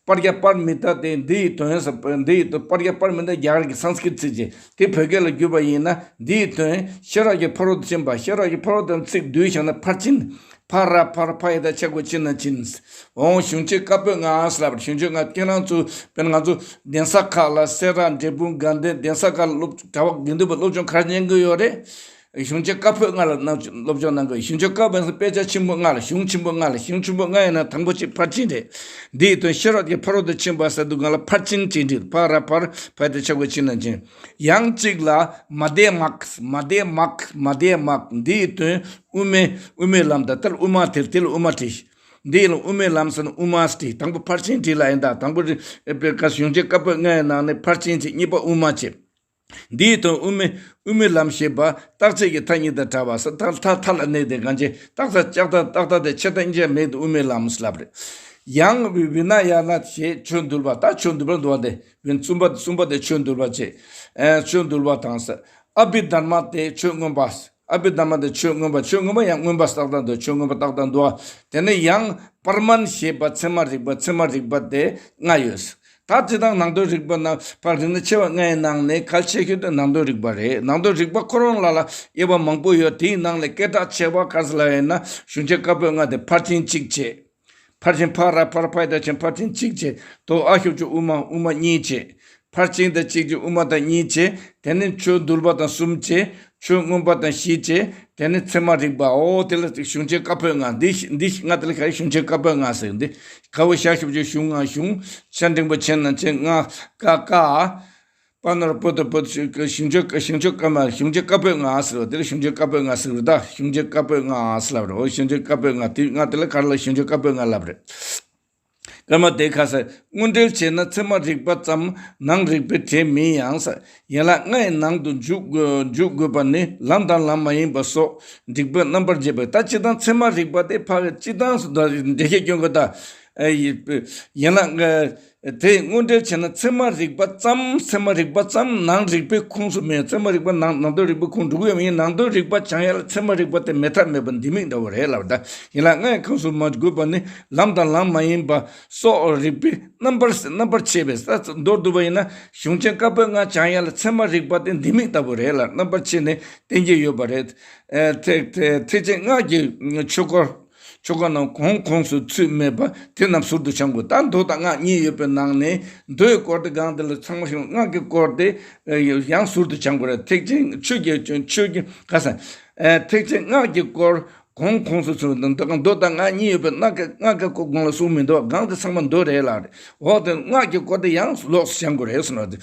པྲཛྙཱ་པཱ་ར་མི་ཏཱ་དེ། འདི་ཡི་དོན་ཟེར། འདི་ཡི་དོན། པྲཛྙཱ་པཱ་ར་མི་ཏཱ་རྒྱ་གར་གྱི་སཾ་སྐྲྀ་ཏ་ཚིག་ཅིག། དེ་བོད་སྐད་ལ་བསྒྱུར་བ་ཡིན་ན། འདི་ཡི་དོན་ཤེས་རབ་ཀྱི་ཕ་རོལ་ཏུ་ཕྱིན་པ། ཤེས་རབ་ཀྱི་ཕ་རོལ་ཏུ་ཚིག་བསྡུས་བཞག་ན་ཕར་ཕྱིན། ཕ་ར་ཕར། ཕ་ཡ་བཏགས་ཕྱ་གོ་ཕྱི་ན་ཕྱིན། འོང་། གཞུང་ཆེན་བཀའ་པོད་ལྔ་ཟེར་ལབ་པ་རེད། གཞུང་ཆེན་ལྔ། ཁྱེད་རང་ཚོ་དཔེར་ན་ང་ཚོ་གདན་ས་ཁག་ལ་སེ་ར། འབྲས་སྤུངས། དགའ་ལྡན། གདན་ས་ཁག་ལ་སློབ། གྲྭ་པ་དགེ་འདུན་པ་སློབ་སྦྱོང་ག་རེ་ཉན་གྱི་ཡོད་རེད། གཞུང་ཆེན་བཀའ་པོད་ལྔ་ལ་ནང་སློབ་སྦྱོང་གནང་གི་ཡོད། གཞུང་ཆེན་བཀའ་པོད་ཟེར་དཔེ་ཆ་ཆེན་པོ་ལྔ་ལ། གཞུང་ཆེན་པོ་ལྔ་ལ། གཞུང་ཆེན་པོ་ལྔ་ཡིན་ན་དང་པོ་གཅིག་ཕར་ཕྱིན་རེད། འདི་ཡི་དོན་ཤེས་རབ་ཀྱི་ཕ་རོལ་ཏུ་ཕྱིན་པ་ཟེར་དུས་སྒང་ལ་ཕར་ཕྱིན་ཅིག་འབྲི། ཕ་ར་ཕར། ཕ་ཡ་བཏགས་ཕྱ་གོ་ཕྱི་ན་ཕྱིན། ཡང་གཅིག་ལ་མ་དེ་མག། མ་དེ་མག། མ་དེ་མག། འདི་ཡི་དོན་དབུ་མའི། དབུ་མའི་ལམ་དང་། དེ་ལ་དབུ་མ་དེ། དེ་ལ་དབུ་མ་བྲིས། འདི་ལ་དབུ་མའི་ལམ་ཟེར་ན་དབུ་མ་ཟེར། དང་པོ་ཕར་ཕྱིན་བྲིས་ལ་ཡིན་ད། དང་པོ་རི་ཨེ་པེ་ཀ་གཞུང་ཆེན་བཀའ་པོད་ལྔའི་ནང་ནས་ཕར་ཕྱིན་བྱས། གཉིས་པ་དབུ་མ་བྱས། འདིའི་དོན་དབུ་མའི་དབུ་མའི་ལམ་ཞེས་པ་རྟག་ཆད་ཀྱི་མཐའ་གཉིས་དང་བྲལ་བ་ཟེར། མཐའ་མཐའ་མཐའ་ལ་གནས་ཏེ་གང་ཅི། རྟག་མཐའ་ལྕགས་མཐའ་རྟག་མཐའ་སྟེ། ཆད་མཐའ་གཉིས་ཆ་མེད་དེ་དབུ་མའི་ལམ་ཟེར་ལབ་རེད། ཡང་བི་ན་ཡ་ན་ཞེས་ཆོས་འདུལ་བ། ད་ཆོས་འདུལ་བ་འདུལ་བ་སྟེ་བི་གསུམ་པ་གསུམ་པ་དེ་ཆོས་འདུལ་བ་བྱས། ཨེ་ཆོས་འདུལ་བ་དང་ཟེར། ཨ་བྷི་དྷརྨ་སྟེ་ཆོས་མངོན་པ། ཨ་བྷི་དྷརྨ་སྟེ་ཆོས་མངོན་པ། ཆོས་མངོན་པ་ཡང་མངོན་པ་རྟག་མཐའ་འདུལ། ཆོས་མངོན་པ་རྟག་མཐའ་འདུལ་བ། དེ་ནས་ཡང་པར་མན་ཞེས་པ་ཚད་མ་རིག་པ། ཚད་མ་རིག་པ་དེ་ལྔ་ཡོད། ད་སྤྱིར་བཏང་ནང་དོན་རིག་པ་ནང་ཕར་རིག་གནས་ཆེ་བ་ལྔའི་ནང་ནས་གལ་ཆེ་ཤོས་དེ་ནང་དོན་རིག་པ་རེད། ནང་དོན་རིག་པ་ཁོ་རང་ལ་ལ་དབྱེ་བ་མང་པོ་ཡོད། དེའི་ནང་ལས་སྐད་གྲགས་ཆེ་བ་ག་རེ་ཟེར་ལབ་ཡིན་ན་གཞུང་ཆེན་བཀའ་པོད་ལྔ་དེ། ཕར་ཕྱིན་གཅིག་བྱས། ཕར་ཕྱིན་ཕ་ར་ཕར་ཕ་ཡ་བཏགས་ཕྱིན། ཕར་ཕྱིན་གཅིག་བྱས། དོ་ཨ་ཤུ་ཅོ་དབུ་མ། དབུ་མ་གཉིས་བྱས། ཕར་ཕྱིན་དང་གཅིག་བྱས། དབུ་མ་དང་གཉིས་བྱས། དེ་ནས་ཆོས་འདུལ་བ་དང་གསུམ་བྱས། ཆོས་མངོན་པ་དང་བཞི་བྱས། དེ་ནས་ཚད་མ་རིག་པ། འོ་དེ་ལ་གཞུང་ཆེན་བཀའ་པོད་ལྔ། འདི་འདི་ལྔ་དེ་ལ་གཞུང་ཆེན་བཀའ་པོད་ལྔ་ཟེར། འདི་ག་བོ་ཤ་ཤུ་ཅོ་གཞུང་། ང་གཞུང་། ཤ་འགྲེང་བུ་ཆེ་ན་ཆེན། ང་ཀ་ཀ་པ་ན་རོ་པོ་ཏོ་པོ། གཞུང་ཆེན་གཞུང་ཆེན་བཀའ་མ། གཞུང་ཆེན་བཀའ་པོད་ལྔ་ཟེར་བ་དེ་ལ་གཞུང་ཆེན་བཀའ་པོད་ལྔ་ཟེར་བ་རེད། ད་གཞུང་ཆེན་བཀའ་པོད་ལྔ་ཟེར་ལབ་རེད། འོ་གཞུང་ཆེན་བཀའ་པོད་ལྔ་དེ་ལྔ་དེ་ལ་ག་རེ་ལབ། གཞུང་ཆེན་བཀའ་པོད་ལྔ་ལབ་རེད། སྐར་མ་དེ་ཁ་ཟེར། དངོས་འབྲེལ་བྱས་ན་ཚད་མ་རིག་པ་ཙམ་ནང་རིག་པའི་གྲས་མིན་ཡང་ཟེར། ཡན་ལག་ལྔའི་ནང་དུ་འཇུག་འཇུག་དགོས་པ་ནི་ལམ་དང་ལམ་མ་ཡིན་པ་སོགས་རིག་པའི་རྣམ་པར་འབྱེད་པ། ད་སྤྱིར་བཏང་ཚད་མ་རིག་པ་དེ་ཕ་གི་སྤྱིར་བཏང་སུ་འགྲེལ་བཤད་སྐྱོན་གི་ད། ཡན་ལག་དེ་དངོས་འབྲེལ་བྱས་ན་ཚད་མ་རིག་པ་ཙམ། ཚད་མ་རིག་པ་ཙམ་ནང་རིག་པའི་ཁོངས་སུ་མེད། ཚད་མ་རིག་པ་ནང་ནང་དོན་རིག་པའི་ཁོངས་འགྲོ་གི་ཡོད་མ་ཡིན། ནང་དོན་རིག་པ་སྦྱང་ཡ་ལ་ཚད་མ་རིག་པ་དེ་མེད་ཐབས་མེད་པ་ལྡེ་མིག་འདྲ་བོ་རེད་ལབ། ད་ཡན་ལག་ལྔའི་ཁོངས་སུ་མ་དགོས་པ་ནི་ལམ་དང་ལམ་མ་ཡིན་པ་སོགས་རིག་པའི་རྣམ་པར་རྣམ་པར་ཕྱེ་བས། ད་མདོར་བསྡུ་བ་ཡིན་ན་གཞུང་ཆེན་བཀའ་པོད་ལྔ་སྦྱང་ཡ་ལ་ཚད་མ་རིག་པ་དེ་ལྡེ་མིག་ལྟ་བུ་རེད་ལ། རྣམ་པར་ཕྱེ་ནས་བསྟན་གྱི་ཡོད་པ་རེད། ཨེ་ཐེག་ཐེག་ཐེག་ཆེན་སྔགས་ཀྱི་ཆོས་སྐོར། ཆོས་སྐོར་རྣམས་གོང་ཁོངས་སུ་ཚུད་མེད་པ་དེ་རྣམས་ཟུར་དུ་སྦྱང་དགོས། ད་མདོ་དང་སྔགས་གཉིས་ཡོད་པའི་ནང་ནས་མདོའི་སྐོར་དེ་གང་དེ་ལ་ཚང་མ་ཞིག་སྔགས་ཀྱི་སྐོར་དེ་ཡང་ཟུར་དུ་སྦྱང་དགོས་རེད། ཐེག་ཆེན་ཆོས་ཀྱི་ཆོས་ཀྱི་ག་ས་ཨེ་ཐེག་ཆེན་སྔགས་ཀྱི་སྐོར། གོང་ཁོངས་སུ་ཚུད་དང་མདོ་དང་སྔགས་གཉིས་ཡོད་པའི་སྔགས་ཀྱི་སྔགས་ཀྱི་སྐོར་གོང་ལ་གསུངས་མི་འདུག་གང་དེ་ཚང་མ་མདོ་རེད་ལ་རེད། འོ་དེ་སྔགས་ཀྱི་སྐོར་དེ་ཡང་ལོགས་སུ་སྦྱང་དགོས་རེད་གསུངས་ནོ། དེ་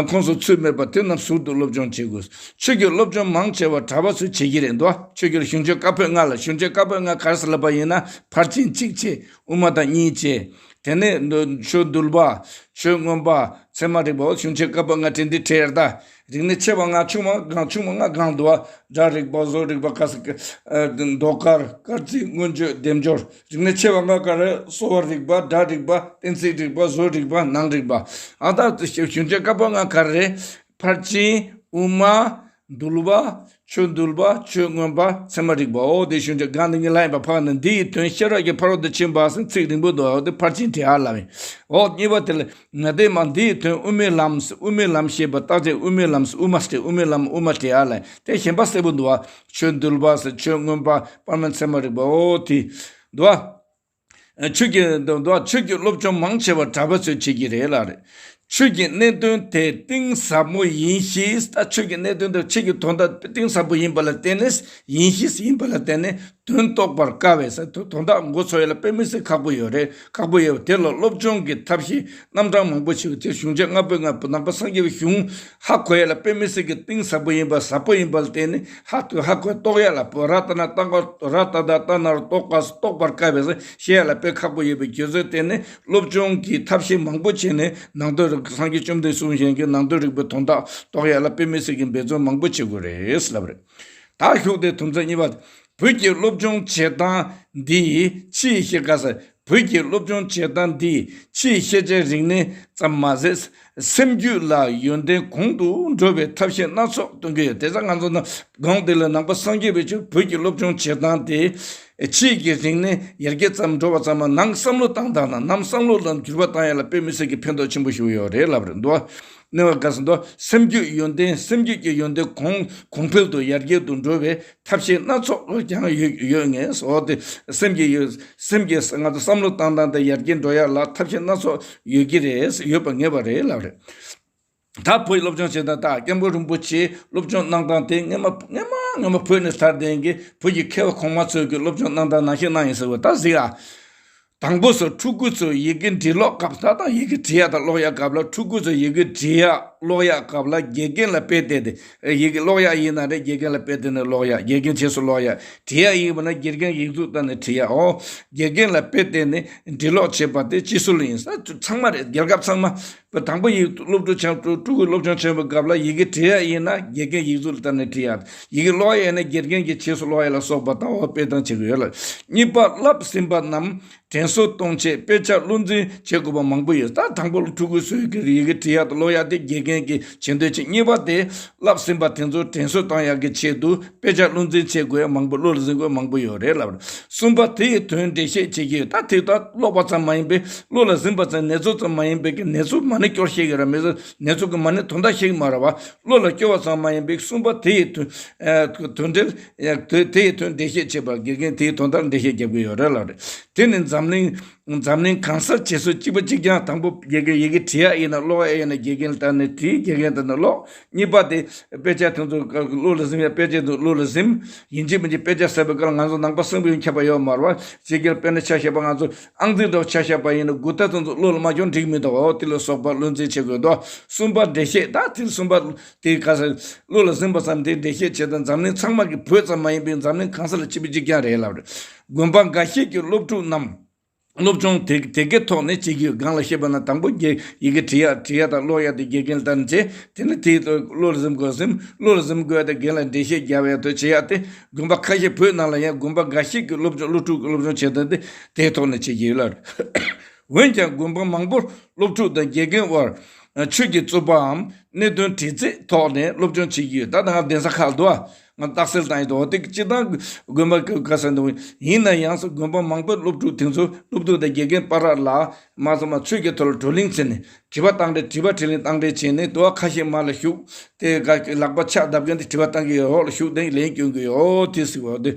ཁོངས་སུ་ཚུད་མེད་པ་དེ་རྣམས་ཟུར་དུ་སློབ་སྦྱོང་བྱེད་དགོས། ཆོས་ཀྱི་སློབ་སྦྱོང་མང་ཆེ་བ་གྲྭ་པ་ཚོས་བྱེད་ཀྱི་རེད་འདུག་ཆོས་ཀྱི་གཞུང་ཆེན་བཀའ་པོད་ལྔ་ལ། གཞུང་ཆེན་བཀའ་པོད་ལྔ་ག་རེ་ཟེར་ལབ་པ་ཡིན་ན་ཕར་ཕྱིན་གཅིག་བྱས། དབུ་མ་དང་གཉིས་བྱས། དེ་ནས་ཆོས་འདུལ་བ། ཆོས་མངོན་པ། ཚད་མ་རིག་པ། འོ་གཞུང་ཆེན་བཀའ་པོད་ལྔ་དེ་འདི་བྲིས་ཡོད་ད། རིག་གནས་ཆེ་བ་ལྔ། ཆུང་བ་ལྔ། ཆུང་བ་ལྔ་གང་འདུག་བ། སྒྲ་རིག་པ། བཟོ་རིག་པ། ག་ས་ག་མདོ་མཁར། སྐར་རྩིས། མངོན་བརྗོད། སྡེབ་སྦྱོར། རིག་གནས་ཆེ་བ་ལྔ་ག་རེ། གསོ་བ་རིག་པ། སྒྲ་རིག་པ། གཏན་ཚིགས་རིག་པ། བཟོ་རིག་པ། ནང་རིག་པ། ཨ་ད་གཞུང་ཆེན་བཀའ་པོད་ལྔ་ག་རེ་རེད། ཕར་ཕྱིན། དབུ་མ། འདུལ་བ། ཆོས་འདུལ་བ། ཆོས་མངོན་པ། ཚད་མ་རིག་པ། འོ་དེ་གཞུང་ཆེན་གང་དེ་ཉིད་ལ་ཡིན་པ་ཕར་ནི་འདི་ཡི་དོན་ཤེས་རབ་ཀྱི་ཕ་རོལ་ཏུ་ཕྱིན་པ་ཟེར་ཚིག་རིང་པོ་འདུག་འོ་དེ་ཕར་ཕྱིན་བྲིས་ཡ་ལ་ཡིན། འོ་གཉིས་པ་དེ་ལ་ང་དེ་མ་འདི་ཡི་དོན་དབུ་མའི་ལམ། དབུ་མའི་ལམ་ཞེས་པ་རྟགས་ཅན་དབུ་མའི་ལམ། དབུ་མ་སྟེ་དབུ་མའི་ལམ། དབུ་མ་སྟེ་ཡ་ལ་ཡིན། དེ་གཞན་པ་གསལ་པོ་འདུག་བ། ཆོས་འདུལ་བ་ཟེར། ཆོས་མངོན་པ། པར་མ། ཚད་མ་རིག་པ། འོ་དེ་འདུག་བ། ཆོས་ཀྱི་འདུག་བ། ཆོས་ཀྱི་སློབ་སྦྱོང་མང་ཆེ་བ་གྲྭ་པ་ཚོས་བྱེད་ཀྱི་རེད་ལ་རེད། ཆོས་ཀྱི་གནད་དོན་དེ་གཏིང་ཟབ་མོ་ཡིན་ཞིང་། ད་ཆོས་ཀྱི་གནད་དོན་དེ་ཆོས་ཀྱི་དོན་དག་གཏིང་ཟབ་པོ་ཡིན་པ་ལ་བརྟེན་ནས། ཡིན་ཞིང་ཡིན་པ་ལ་བརྟེན་ནས་དོན་རྟོགས་པར་དཀའ་བས་ཟེར། དོན་དོན་དག་མགོ་ཚོས་ཡ་ལ་དཔེ་མི་སྲིད་ཁག་པོ་ཡོད་རེད། ཁག་པོ་ཡོད་པ་དེ་ལ་སློབ་སྦྱོང་གི་ཐབས་ཤེས་རྣམ་གྲངས་མང་པོ་ཞིག་དེ་གཞུང་ཆེན་ལྔ་པོའི་ལྔ་པོ་ནང་པ་སངས་རྒྱས་པའི་གཞུང་ཧ་གོ་ཡ་ལ་དཔེ་མི་སྲིད་ཀྱི་གཏིང་ཟབ་པོ་ཡིན་པ། ཟབ་པོ་ཡིན་པ་ལ་བརྟེན་ནས་ཧ་ཧ་གོ་རྟོགས་ཡ་ལ་ར་ཏ་ན་ཏ་ཀ་ར་ཏ་ད་ཏ་ན་རོ་ཏོ་ཀ་རྟོགས་པར་དཀའ་བས་ཟེར། ཤེས་ཡ་ལ་དཔེ་ཁག་པོ་ཡོད་པའི་རྒྱུ་མཚན་དེ་ནི་སློབ་སྦྱོང་གི་ཐབས་ཤེས་མང་པོ་བྱས་ནས་ནང་དོན་རིག་སངས་རྒྱས་བཅོམ་ལྡན་གསུང་བཞིན་གྱི་ནང་དོན་རིག་པའི་དོན་དག་རྟོགས་ཡ་ལ་དཔེ་མི་སྲིད་ཀྱི་འབད་བརྩོན་མང་པོ་བྱེད་དགོས་རེད་ལབ་རེད། ད་ཤུགས་དེ་དུམ་ཚན་གཉིས་པ། བོད་ཀྱི་སློབ་སྦྱོང་བྱེད་སྟངས་འདི་ཕྱིའི་ཤེས་ག་ས། བོད་ཀྱི་སློབ་སྦྱོང་བྱེད་སྟངས་འདི་ཕྱིའི་ཤེས་བྱའི་རིག་གནས་ཙམ་མ་ཟད། སེམས་རྒྱུད་ལ་ཡོན་ཏན་གོང་དུ་འགྲོ་བའི་ཐབས་ཤེས་སྣ་ཚོགས་སྟོན་གྱི་ཡོད། དེ་ཙང་ང་ཚོ་ནི་གོང་དེ་ལ་ནང་པ་སངས་རྒྱས་པའི་ཆོས་བོད་ཀྱི་སློབ་སྦྱོང་བྱེད་སྟངས་དེ། ཕྱིའི་གི་རིག་གནས་ཡར་རྒྱས་ཙམ་འགྲོ་བ་ཙམ་མ། ནང་བསམ་བློ་བཏང་སྟངས་དང་ནང་བསམ་བློ་ལ་འགྱུར་བ་བཏང་ཡ་ལ་དཔེ་མི་སྲིད་ཀྱི་ཕན་ཐོགས་ཆེན་པོ་ཞིག་ཡོད་རེད་ལབ་རེད་འདུག་ནི་བ་ག་ས་འདུག་སེམས་རྒྱུད་ཡོན་ཏན། སེམས་རྒྱུད་ཀྱི་ཡོན་ཏན་གོང་གོང་འཕེལ་དུ་ཡར་རྒྱས་དུ་འགྲོ་བའི་ཐབས་ཤེས་སྣ་ཚོགས་ཀྱང་ཡོད་ཡོད་ངེས། འོ་དེ་སེམས་ཀྱི་ཡོད། སེམས་ཀྱི་ང་ཚོ་བསམ་བློ་བཏང་སྟངས་དེ་ཡར་རྒྱས་འགྲོ་ཡ་ལ་ཐབས་ཤེས་སྣ་ཚོགས་ཡོད་ཀྱི་རེད། ཡོད་པ་ངེས་པ་རེད་ལབ་རེད། ད་བོད་ཀྱི་སློབ་སྦྱོང་བྱེད་སྟངས་དང་སྐྱབས་མགོན་རིན་པོ་ཆེའི་སློབ་སྦྱོང་གནང་སྟངས་དེ་སྔོན་མ་སྔོན་མ་སྔོན་མ་བོད་ནས་དར་བསྡད་མཁན་གྱི་བོད་ཀྱི་མཁས་པ་གོང་མ་ཚོས་ཀྱི་སློབ་སྦྱོང་གནང་སྟངས་ནང་བཞིན་གནང་ཡིན་ཟེར་བ་ད་གཟིགས་ཨ། དང་པོ་སུ་ཕྲུ་གུ་ཚོས་ཡི་གེ་འབྲི་ཀློག་སྐབས། ད་ལྟ་ཡི་གེ་འབྲི་ཡ་དང་ཀློག་ཡ་སྐབས་ལ་ཕྲུ་གུ་ཚོས་ཡི་གེ་འབྲི་ཡ། ཀློག་ཡག་སྐབས་ལ་དགེ་རྒན་ལ་དཔེ་བལྟས་ཏེ། ཡི་གེ་ཀློག་ཡག་ཡིན་ན་རེད། དགེ་རྒན་ལ་དཔེ་བལྟས་ནས་ཀློག་ཡག་དགེ་རྒན་རྗེས་སུ་ཀློག་ཡག་བྲིས་ཡག་ཡིན་པ་ན་དགེ་རྒན་ཡིག་གཟུགས་ལྟ་ནས་བྲིས་ཡག་འོ། དགེ་རྒན་ལ་དཔེ་བལྟས་ནས་འབྲི་ཀློག་བྱེད་པ་དེ་སྤྱི་སྲོལ་ཡིན་ས། ཚང་མ་རེད། རྒྱལ་ཁབ་ཚང་མ། དང་པོ་ཡིག་སློབ་ཕྲུག་ཆེན། ཕྲུ་གུ་སློབ་སྦྱོང་བྱེད་པའི་སྐབས་ལ་ཡི་གེ་འབྲི་ཡག་ཡིན་ན་དགེ་རྒན་ཡིག་གཟུགས་ལ་བལྟས་ནས་འབྲི་ཡག་ཡི་གེ་ཀློག་ཡག་ཡིན་ན་དགེ་རྒན་གྱིས་རྗེས་སུ་ཀློག་ཡག་ལ་སོགས་པ་དང་འོ་དཔེ་དང་བྱེད་དགོས་ཡོད་ལ། གཉིས་པ། བསླབས་ཟིན་པ་རྣམས་དྲན་གསོ་གཏོང་ཆེད་དཔེ་ཆ་བློ་འཛིན་བྱེད་དགོས་པ་མང་པོ་ཡོད། ད་དང་པོ་ཕྲུ་གུ་ཚོས་ཀྱི་ཡི་གེ་འབྲི་ཡག་དང་ཀློག་ཡག་དེ་དགེ་རྒན་གྱིས་བྱེད་འདོད་ཆེ། གཉིས་པ་དེ། བསླབས་ཟིན་པ་དེ་ཚོ་དྲན་གསོ་གཏོང་ཡག་གི་ཆེད་དུ་དཔེ་ཆ་བློ་འཛིན་བྱེད་དགོས་ཡག་མང་པོ། བློ་ལ་འཛིན་དགོས་ཡག་མང་པོ་ཡོད་རེད་ལབ་རེད། གསུམ་པ། དེ་ཡི་དོན་འགྲེལ་བཤད་བྱེད་ཀྱི་ཡོད། ད་དེ་ད་ཀློག་པ་ཙམ་མ་ཡིན་པའི་བློ་ལ་འཛིན་པ་ཙམ། ནེ་ཙོ་ཙམ་མ་ཡིན་པའི་གི་ནེ་ཙོ་མ་ཎི་སྐྱོར་ཤེས་ཀྱི་རེད། མེ་ཙོ་ནེ་ཙོ་གི་མ་ཎི་དོན་དག་ཤེས་ཀྱི་མ་རེད་བ། བློ་ལ་སྐྱོར་བ་ཙམ་མ་ཡིན་པའི། གསུམ་པ། དེ་ཡི་དོན་ཨ་དོན་འགྲེལ་ཡང་དེ་དེ་ཡི་དོན་འགྲེལ་བཤད་བྱེད་པར་དགེ་རྒན་དེའི་དོན་དག་འགྲེལ་བཤད་རྒྱབ་ཀྱི་ཡོད་རེད་ལབ་རེད། དེ་ནི་འཛམ་གླིང་འཛམ་གླིང་གང་སར་བྱེད་སྲོལ་གཅིག་པ་གཅིག་རྐྱང་། དང་པོ་དགེ་རྒན་ཡི་གེ་འབྲི་ཡག་ཡིན་ན་ཀློག་ཡག་ཡིན་ན་དགེ་རྒན་ལ་བལྟས་ནས་འབྲི། དགེ་རྒན་ལ་བལྟས་ནས་ཀློག་གཉིས་པ་དེ་དཔེ་ཆ་དེ་ཚོ་བློ་ལ་འཛིན་ཡག་དཔེ་ཆ་དེ་ཚོ་བློ་ལ་འཛིན། ཡིན་གཅིག་མིན་གཅིག་དཔེ་ཆ་ཟེར་བའི་སྐབས་ལ་ང་ཚོ་ནང་པ་གསུམ་པོ་ཡང་ཁྱབ་པ་ཡོད་མ་རེད་བ། ཕྱི་རྒྱལ་དཔེར་ན་ཆ་བཞག་པ་ང་ཚོ་ཨང་རྩིས་འདྲ་བོ་ཆ་བཞག་པ་ཡིན་ན་དགུ་ཐ་དེ་ཚོ་བློ་ལ་མ་སྐྱོར་འགྲིག་མི་འདུག་འོ་དེ་ལ་སོགས་པ་བློ་འཛིན་བྱེད་དགོས་འདུག་གསུམ་པ་འགྲེལ་བཤད། ད་དེ་གསུམ་པ་དེ་ག་ས་བློ་ལ་འཛིན་པ་ཙམ་དེ་འགྲེལ་བཤད་བྱེད་སྟངས། འཛམ་གླིང་ཚང་མ་གི་བོད་ཙམ་མ་ཡིན་པའི་འཛམ་གླིང་གང་ས་ལ་གཅིག་པ་གཅིག་རྐྱང་རེད་ལབ་རེད། དགོན་པ་འགའ་ཤས་ཀྱི་སློབ་ཕྲུག་རྣམས་སློབ་སྦྱོང་དེ་དེ་གའི་ཐོག་ནས་བྱེད་ཀྱི་ཡོད། སྒང་ལ་བཤད་པ་ན་དང་པོ་དགེ་ཡི་གེ་འབྲི་ཡག་འབྲི་ཡག་དང་ཀློག་ཡག་དེ་དགེ་རྒན་ལ་བལྟས་ནས་བྱེད། དེ་ནས་དེའི་ཐོག་བློ་ལ་འཛིན་དགོས་འཛིན། བློ་ལ་འཛིན་དགོས་ཡག་དེ་རྒན་ལ་འགྲེལ་བཤད་རྒྱབ་ཡག་ཐོག་བྱེད་ཡག་དེ། དགོན་པ་ཁ་ཤས། བོད་ནང་ལ་ཡང་དགོན་པ་འགའ་ཤས་ཀྱི་སློབ་སྦྱོང་སློབ་ཕྲུག་སློབ་སྦྱོང་བྱེད་སྟངས་དེ་དེའི་ཐོག་ནས་བྱེད་ཀྱི་ཡོད་ལ། འོན་ཀྱང་དགོན་པ་མང་པོར་སློབ་ཕྲུག་དང་དགེ་རྒན་དབར་ཆོས་ཀྱི་རྩོད་པའམ་གནད་དོན་དྲི་རྩད་ཐོག་ནས་སློབ་སྦྱོང་བྱེད་ཀྱི་ཡོད། ད་ང་གདན་ས་ཁག་འདུག་ཨ། ང་རྟགས་གསལ་བཏང་ཡོད་དོ། དེ་སྤྱིར་བཏང་དགོན་པ་ག་ས་འདུག་ཡིན་ན་ཡང་དགོན་པ་མང་པོའི་སློབ་ཕྲུག་དེ་ཚོ་སློབ་ཕྲུག་དང་དགེ་རྒན་བར་ལ་མ་ཚང་མ་ཆོས་ཀྱི་ཐོག་ལ་བགྲོ་གླེང་བྱས་ནས་དྲི་བ་བཏང་འདྲ། དྲི་བ་དྲིས་ལན་བཏང་འདྲ་བྱས་ནས། དུ་བ་ཁ་ཤས་མར་ལ་བཞུགས་ཏེ་ག་ལག་པ་ཕྱག་བརྡབ་མཁན་དེ་དྲི་བ་བཏང་གི་ཡོད། འོག་ལ་བཞུགས་ཏེ་ལན་སྐྱོན་གྱི་ཡོད། དེ་ཟེར་བ་དེ།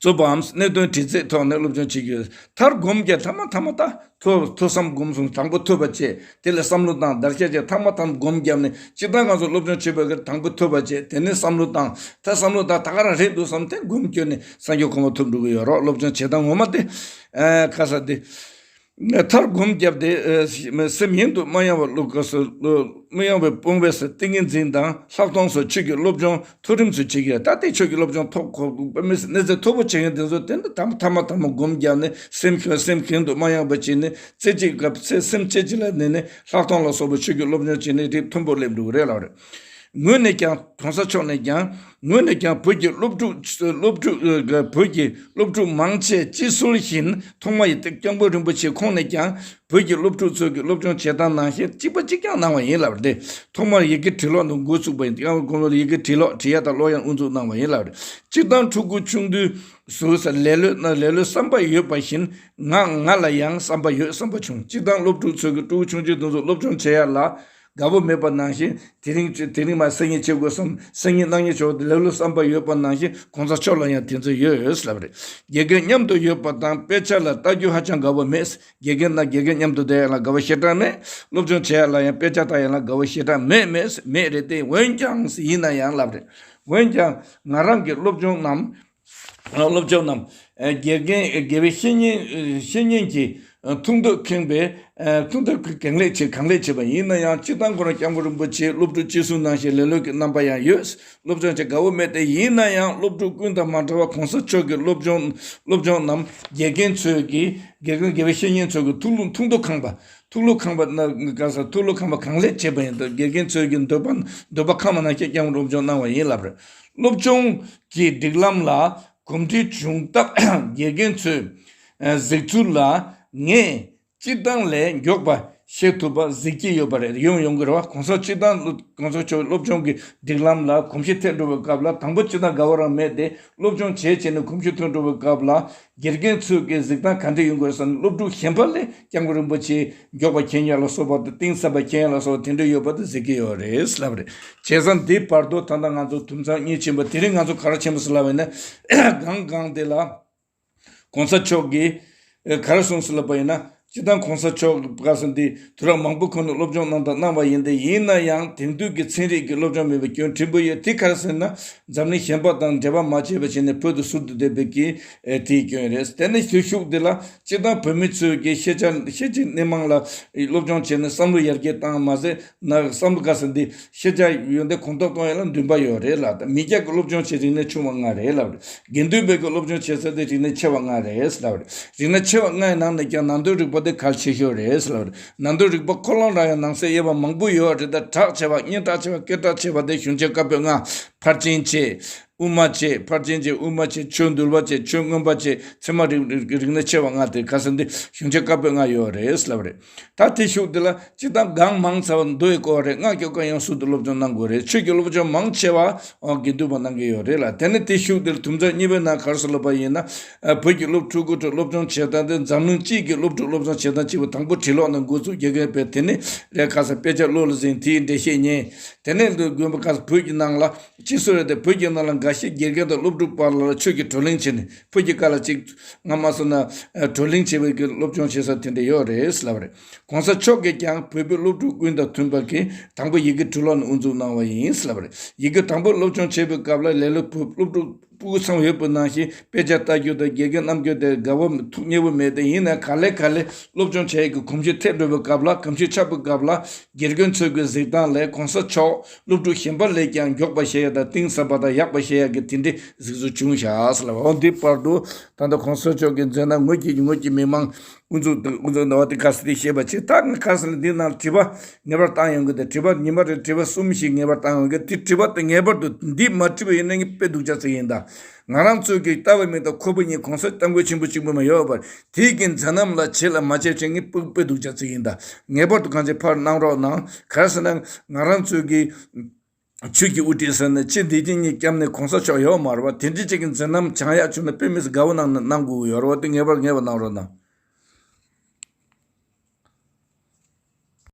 རྩོད་པའམ་གནད་དོན་དྲི་རྩད་ཐོག་ནས་སློབ་སྦྱོང་བྱེད་ཀྱི་ཡོད། མཐར་སྒོམ་རྒྱག་ཐ་མ་ཐ་མ་ད་ཐོས་ཐོས་བསམ་སྒོམ་གསུམ་དང་པོ་ཐོས་པ་བྱས། དེ་ལ་བསམ་བློ་བཏང་། བརྡར་ཤ་བྱས། ཐ་མ་ཐ་མ་སྒོམ་བརྒྱབ་ནས་སྤྱིར་བཏང་ང་ཚོ་སློབ་སྦྱོང་བྱེད་པའི་སྐབས་དང་པོ་ཐོས་པ་བྱས། དེ་ནས་བསམ་བློ་བཏང་། ད་བསམ་བློ་བཏང་ད་ག་རང་རེད་འདུག་བསམ་སྟེ་སྒོམ་བསྐྱོན་ནས་སངས་རྒྱས་གོ་འཕང་ཐོབ་འགྲོ་གི་ཡོད་རོགས། སློབ་སྦྱོང་བྱེད་སྟངས་ངོ་མ་དེ་ཨ་ཁ་ས་དེ། མཐར་སྒོམ་བརྒྱབ་སྟེ་སེམས་ཡུན་དུ་མ་ཡལ་བར་སློབ་དགོས་སོ། མ་ཡལ་བའི་སྤོང་བའི་ཏིང་ངེ་འཛིན་དང་ལྷག་མཐོང་སོགས་ཆོས་ཀྱི་སློབ་སྦྱོང་མཐོ་རིམ་སུ་བྱེད་ཀྱི་ཡོད། ད་ལྟའི་ཆོས་ཀྱི་སློབ་སྦྱོང་ཐོབ་གོ་དཔེ་མི་སྲིད་གནས་ཚད་མཐོ་པོ་བྱེད་མཁན་དེ་ཚོ་དེ་འདྲ་ཐ་མ་ཐ་མ་སྒོམ་བརྒྱབ་ནས་སེམས་ཁྱོད་སེམས་ཁྱོད་དུ་མ་ཡལ་བ་བྱས་ནས་རྩེ་གཅིག་སྐབས་ཚེ་སེམས་རྩེ་གཅིག་ལ་གནས་ནས་ལྷག་མཐོང་ལ་སོགས་པའི་ཆོས་ཀྱི་སློབ་སྦྱོང་བྱས་ནས་རིགས་མཐོན་པོར་སླེབས་འགྲོ་གི་རེད་ལབ་རེད། ངོས་ནས་ཀྱང་གོང་ས་མཆོག་ནས་ཀྱང་ངོས་ནས་ཀྱང་བོད་ཀྱི་སློབ་ཕྲུག་སློབ་ཕྲུག་བོད་ཀྱི་སློབ་ཕྲུག་མང་ཆེ་སྤྱི་སྲོལ་བཞིན་ཐོག་མ་ཡི་སྐྱབས་མགོན་རིན་པོ་ཆེ་ཁོང་ནས་ཀྱང་བོད་ཀྱི་སློབ་ཕྲུག་ཚོ་གི་སློབ་སྦྱོང་བྱེད་སྟངས་ནང་བཞིན་གཅིག་པ་གཅིག་རྐྱང་གནང་བ་ཡིན་ལབ་སྟེ། ཐོག་མར་ཡི་གེ་བྲི་ཀློག་ནང་འགོ་ཚུགས་པ་ཡིན། ཡང་ཁོང་ཚོ་ལ་ཡི་གེ་བྲི་ཀློག་བྲི་ཡ་དང་ཀློག་ཡ་དབུ་འཛུགས་གནང་བ་ཡིན་ལབ་རེད། སྤྱིར་བཏང་ཕྲུ་གུ་ཆུང་དུས་སུ་ལེ་ལོའི་ལེ་ལོའི་བསམ་པ་ཡོད་པ་བཞིན་ང་ང་ལ་ཡང་བསམ་པ་ཡོད་བསམ་པ་བྱུང་། སྤྱིར་བཏང་སློབ་ཕྲུག་ཚོ་གི་ཕྲུ་གུ་ཆུང་ཆུང་དེ་ཚོ་སློབ་སྦྱོང་བྱེད་ཡ་ལ་དགའ་པོ་མེད་པ་ནང་བཞིན། དེ་རིང་དེ་རིང་མ་སང་ཉིན་བྱེད་དགོས་བསམ། སང་ཉིན་གནངས་ཉིན་བྱེད་དགོས་ལེ་ལོ་བསམ་པ་ཡོད་པ་ནང་བཞིན་གོང་ས་མཆོག་ལ་ཡང་དེ་ཚོ་ཡོད་ལབ་རེད། དགེ་རྒན་མཉམ་དུ་ཡོད་པ་དང་དཔེ་ཆ་ལ་ལྟ་རྒྱུ་ཧ་ཅང་དགའ་པོ་མེད། དགེ་རྒན་དང་དགེ་རྒན་མཉམ་དུ་བསྡད་ཡ་ལ་དགའ་པོ་ཞེ་དྲག་མེད། སློབ་སྦྱོང་བྱེད་ཡ་ལ་ཡང་དཔེ་ཆ་ལྟ་ཡ་ལ་དགའ་པོ་ཞེ་དྲག་མེད་མེད་མེད་རེད་དེ། འོན་ཀྱང་ཡིན་ན་ཡང་ལབ་རེད། འོན་ཀྱང་ང་རང་གི་སློབ་སྦྱོང་རྣམས། སློབ་སྦྱོང་རྣམས། དགེ་རྒན་དགེ་བའི་བཤེས་གཉེན་བཤེས་གཉེན་གྱིས་ཐུགས་འདོད་ཁེངས་པས། ཐུགས་འདོད་གང་ལེགས་བྱེད་གང་ལེགས་བྱེད་པ་ཡིན་ན་ཡང་། སྤྱིར་བཏང་ཁོ་རང་སྐྱབས་མགོན་རིན་པོ་ཆེའི་སློབ་ཕྲུག་སྤྱི་ཟུར་ནང་བཞིན་ལེ་ལོ་གི་རྣམ་པ་ཡང་ཡོད། སློབ་སྦྱོང་བྱེད་དགའ་བོ་མེད་དེ། ཡིན་ན་ཡང་སློབ་ཕྲུག་ཀུན་དང་མ་འདྲ་བར་གོང་ས་མཆོག་གི་སློབ་སྦྱོང་སློབ་སྦྱོང་རྣམས་དགེ་རྒན་ཚོས་ཀྱིས་དགེ་རྒན་དགེ་བའི་བཤེས་གཉེན་ཚོས་ཀྱིས་ཐུགས་ལུང་ཐུགས་འདོད་ཁེངས་པ། ཐུགས་ལུང་ཁེངས་པ་ན་ག་ས་ཐུགས་ལུང་ཁེངས་པ་གང་ལེགས་བྱེད་པ་ཡིན་དུས་དགེ་རྒན་ཚོས་ཀྱི་འདོད་པ་འདོད་པ་ཁེངས་པ་ནང་བཞིན་སྐྱབས་མགོན་སློབ་སྦྱོང་གནང་བ་ཡིན་ལབ་རེད། སློབ་སྦྱོང་གི་སྒྲིག་ལམ་ལ་གོམས་འདྲིས་བྱུང་སྟབས་དགེ་རྒན་ཚོས་གཟིགས་ཚུལ་ལ་ངས་སྤྱིར་བཏང་ལས་མགྱོགས་པ་ཤེས་ཐུབ་པ་གཟིགས་ཀྱི་ཡོད་པ་རེད། ཡོང་ཡོང་གི་རེད་བ། གོང་ས་སྤྱིར་བཏང་གོང་ས་མཆོག་སློབ་སྦྱོང་གི་སྒྲིག་ལམ་ལ་གོམས་གཤིས་ཐེབས་འགྲོ་བའི་སྐབས་ལ་དང་པོ་སྤྱིར་བཏང་དགའ་བོ་རང་མེད་དེ། སློབ་སྦྱོང་བྱས་བྱས་ནས་གོམས་གཤིས་ཐོན་འགྲོ་བའི་སྐབས་ལ། དགེ་རྒན་ཚོས་ཀྱི་གཟིགས་སྟངས་ག་འདྲ་ཡོང་དགོས་ཟེར་ན། སློབ་ཕྲུག་གཞན་པ་ལས་སྐྱབས་མགོན་རིན་པོ་ཆེ་མགྱོགས་པ་མཁྱེན་ཡ་ལ་སོགས་པ་དང་། གཏིང་ཟབ་པ་མཁྱེན་ཡ་ལ་སོགས་པ་དེ་འདྲ་ཡོད་པ་དེ་གཟིགས་ཀྱི་ཡོད་རེད་ལབ་རེད། བྱས་ཙང་འདི་བར་དུ་ད་ལྟ་ང་ཚོ་དུམ་ཚང་གཉིས་ཕྱིན་པ། དེ་རིང་ང་ཚོ་ག་རེ་ཕྱིན་པ་ཟེར་ལབ་པ་ཡིན་ན། གང་གང་དེ་ལ་གོང་ས་མཆོག་གིས་ག་རེ་གསུངས་ཟེར་ལབ་པ་ཡིན་ན། སྤྱིར་བཏང་གོང་ས་མཆོག་གི་སྐབས་སུ་འདི་དུས་རབས་མང་པོ་ཁོ་ན་སློབ་སྦྱོང་གནང་དང་གནང་བ་ཡིན་ཏེ། ཡིན་ན་ཡང་དེང་དུས་ཀྱི་ཚན་རིག་གི་སློབ་སྦྱོང་མེད་པའི་སྐྱོན་ཕྲན་བུ་ཡོད། དེ་ག་རེ་ཟེར་ན། འཛམ་གླིང་གཞན་པ་དང་འབྲེལ་བ་མ་བྱས་པ་བྱས་ནས་བོད་དུ་ཟུར་དུ་བསྡད་པའི་གི་ཨེ་དེའི་སྐྱོན་རེད། དེ་ནས་དེ་ཤུགས་འདི་ལ་སྤྱིར་བཏང་བོད་མི་ཚོས་ཀྱི་ཤེས་བྱ་ཤེས་བྱའི་སྣེ་མང་ལ་སློབ་སྦྱོང་བྱས་ནས་བསམ་བློ་ཡར་རྒྱས་བཏང་མ་ཟད། ན་བསམ་བློ་ག་ས་འདི་ཤེས་བྱ་ཡོན་ཏན་གོང་མཐོར་གཏོང་ཡ་ལ་འདུན་པ་ཡོད་རེད་ལབ། ད་མི་སྐྱ་གི་སློབ་སྦྱོང་བྱེད་རིག་གནས་ཆུང་བ་ལྔ་རེད་ལབ་རེད། དགེ་འདུན་པའི་གི་སློབ་སྦྱོང་བྱེད་ས་དེ་རིག་གནས་ཆེ་བ་ལྔ་རེད་ལབ་རེད། རིག་གནས་ཆེ་བ་ལྔའི་ནང་ནས་ཀྱང་ནང་དོན་རིག་པ་དེ་གལ་ཆེ་ཤོས་རེད་ལབ་རེད། ནང་དོན་རིག་པ་ཁོ་རང་རང་ཡང་ནང་གསེས་དབྱེ་བ་མང་པོ་ཡོད་རེད། ད་གྲགས་ཆེ་བ་སྙན་གྲགས་ཆེ་བ་སྐད་གྲགས་ཆེ་བ་དེ་གཞུང་ཆེན་བཀའ་པོད་ལྔ། ཕར་ཕྱིན་བྱེད། དབུ་མ་བྱེད། ཕར་ཕྱིན་བྱེད། དབུ་མ་བྱེད། ཆོས་འདུལ་བ་བྱེད། ཆོས་མངོན་པ་བྱེད། ཚད་མ་རིག་རིག་རིག་གནས་ཆེ་བ་ལྔ་དེ་ག་ས་འདི་གཞུང་ཆེན་བཀའ་པོད་ལྔ་ཡོད་རེད་ལབ་རེད། ད་དེ་ཤུགས་དེ་ལ་སྤྱིར་བཏང་གང་མང་ཚར་བ་མདོ་ཡི་སྐོར་རེད། སྔགས་ཀྱི་སྐོར་ཡང་ཟུར་དུ་སློབ་སྦྱོང་གནང་དགོས་རེད། ཆོས་ཀྱི་སློབ་སྦྱོང་མང་ཆེ་བ་ཨོ་དགེ་འདུན་པ་གནང་གི་ཡོད་རེད་ལ། དེ་ནས་དེ་ཤུགས་དེ་ལ་དུམ་ཚན་གཉིས་པའི་ནང་ག་རེ་ཟེར་ལབ་པ་ཡིན་ན། ཨ་བོད་ཀྱི་སློབ་ཕྲུག་གི་ཁྲོད་སློབ་སྦྱོང་བྱེད་སྟངས་དེ་འཛམ་གླིང་སྤྱིའི་གི་སློབ་ཕྲུག་སློབ་སྦྱོང་བྱེད་སྟངས་གཅིག་པ་དང་པོ་བྲིས་ཀློག་ནས་འགོ་བཙུགས། དགེ་རྒན་པས་དེ་ནས་རེད་ག་ས་དཔེ་ཆ་བློ་ལ་ཟིན། དེའི་འགྲེལ་བཤད་ཉན། དེ་ནས་འདི་དགོན་པ་ག་ས་བོད་ཀྱི་ནང་ལ། སྤྱི་སོ་རེད་དེ། བོད་ཀྱི་ནང་ལ་འགའ་ཤས་དགེ་རྒན་དང་སློབ་ཕྲུག་བར་ལ་ཆོས་ཀྱི་བགྲོ་གླེང་བྱས་ནས། བོད་ཀྱི་སྐད་ལ་ཅིག་ང་མ་སོང་ན་ཨ་བགྲོ་གླེང་བྱེད་པའི་གི་སློབ་སྦྱོང་བྱེད་ས་དེ་འདྲ་ཡོད་རེད་ལབ་རེད། གོང་ས་མཆོག་གིས་ཀྱང་བོད་པའི་སློབ་ཕྲུག་ཀུན་དང་མཐུན་པ་གི་དང་པོ་ཡི་གེ་འབྲི་ཀློག་ནས་དབུ་འཛུགས་གནང་བ་ཡིན་ལབ་རེད། ཡི་གེ་དང་པོ་སློབ་སྦྱོང་བྱེད་པའི་སྐབས་ལ་ལེ་ལོ་བོད་སློབ་ཕྲུག་སྤུ་གུ་ཚང་ཡོད་པ་ནང་བཞིན་དཔེ་ཆ་ལྟ་རྒྱུ་དང་དགེ་རྒན་རྣམ་འགྱུར་དེ་དགའ་བོ་ཐུགས་མཉེས་པོ་མེད་དེ། ཡིན་ན་ག་ལེ་ག་ལེ་སློབ་སྦྱོང་བྱེད་ཡག་གི་གོམས་གཤིས་ཐེབས་འགྲོ་བའི་སྐབས་ལ། གོམས་གཤིས་ཆགས་པའི་སྐབས་ལ། དགེ་རྒན་ཚོས་ཀྱི་གཟིགས་སྟངས་ལས་གོང་ས་མཆོག་སློབ་ཕྲུག་གཞན་པ་ལས་ཀྱང་མགྱོགས་པ་བཤད་ཡ་དང་གཏིང་ཟབ་པ་དང་ཡག་པ་བཤད་ཡ་གི་དེ་འདྲའི་གཟིགས་ཚུལ་བྱུང་ཤག་ཟེར་ལབ། འོ་འདི་བར་དུ་ད་ལྟ་གོང་ས་མཆོག་གིས་མཛད་ན་ངོས་ཀྱི་ངོས་ཀྱི་མི་མང་དབུ་འཛུགས་དབུ་འཛུགས་གནང་བ་དེ་ག་ས་དེ་བཤད་པ་བྱས། ད་ང་ག་ས་ལ་འདི་ནང་དྲི་བ་ངེས་པར་བཏང་ཡོང་གི། དེ་དྲི་བ་ཉི་མ་རེར་དྲི་བ་གསུམ་ཞིག་ངེས་པར་བཏང་ཡོང་གི། དེ་དྲི་བ་དེ་ངེས་པར་དུ་འདི་མ་དྲིས་པ་ཡིན་ན་ངས་དཔེ་སྡུག་ཅག་ཅིག་ཡིན་ད། ང་རང་ཚོས་ཀྱི་ལྟ་བའི་མིག་དང་ཁོག་པའི་སྙིང་གོང་ས་སྐྱབས་མགོན་ཆེན་པོ་གཅིག་པུ་མ་ཡོད་པར། དེའི་གི་མཛད་རྣམ་ལ་བྱེད་ལ་མ་བྱེད་བྱེད་ངེས་དཔེ་དཔེ་སྡུག་ཅག་ཅིག་ཡིན་ད། ངེས་པར་དུ་གང་ཅི་ཕར་གནང་རོགས་གནང་། ག་རེ་ཟེར་ན་ང་རང་ཚོས་ཀྱི་ཆོས་ཀྱི་དབུ་ཁྲིད་ཟེར་ནས་ཆེ་འདི་ཅིག་གཉིས་སྐྱབས་ནས་གོང་ས་མཆོག་ཡོད་མ་རེད་པ། དེ་འདྲ་ཅིག་གི་མཛད་རྣམ་བྱང་ཡག་བྱུང་ན་དཔེ་མི་སྲིད་དགའ་བོ་གནང་ན་གནང་དགོས་ཡོད་རེད་པ། དེ་ངེས་པར་ངེས་པར་གནང་རོགས་གནང་།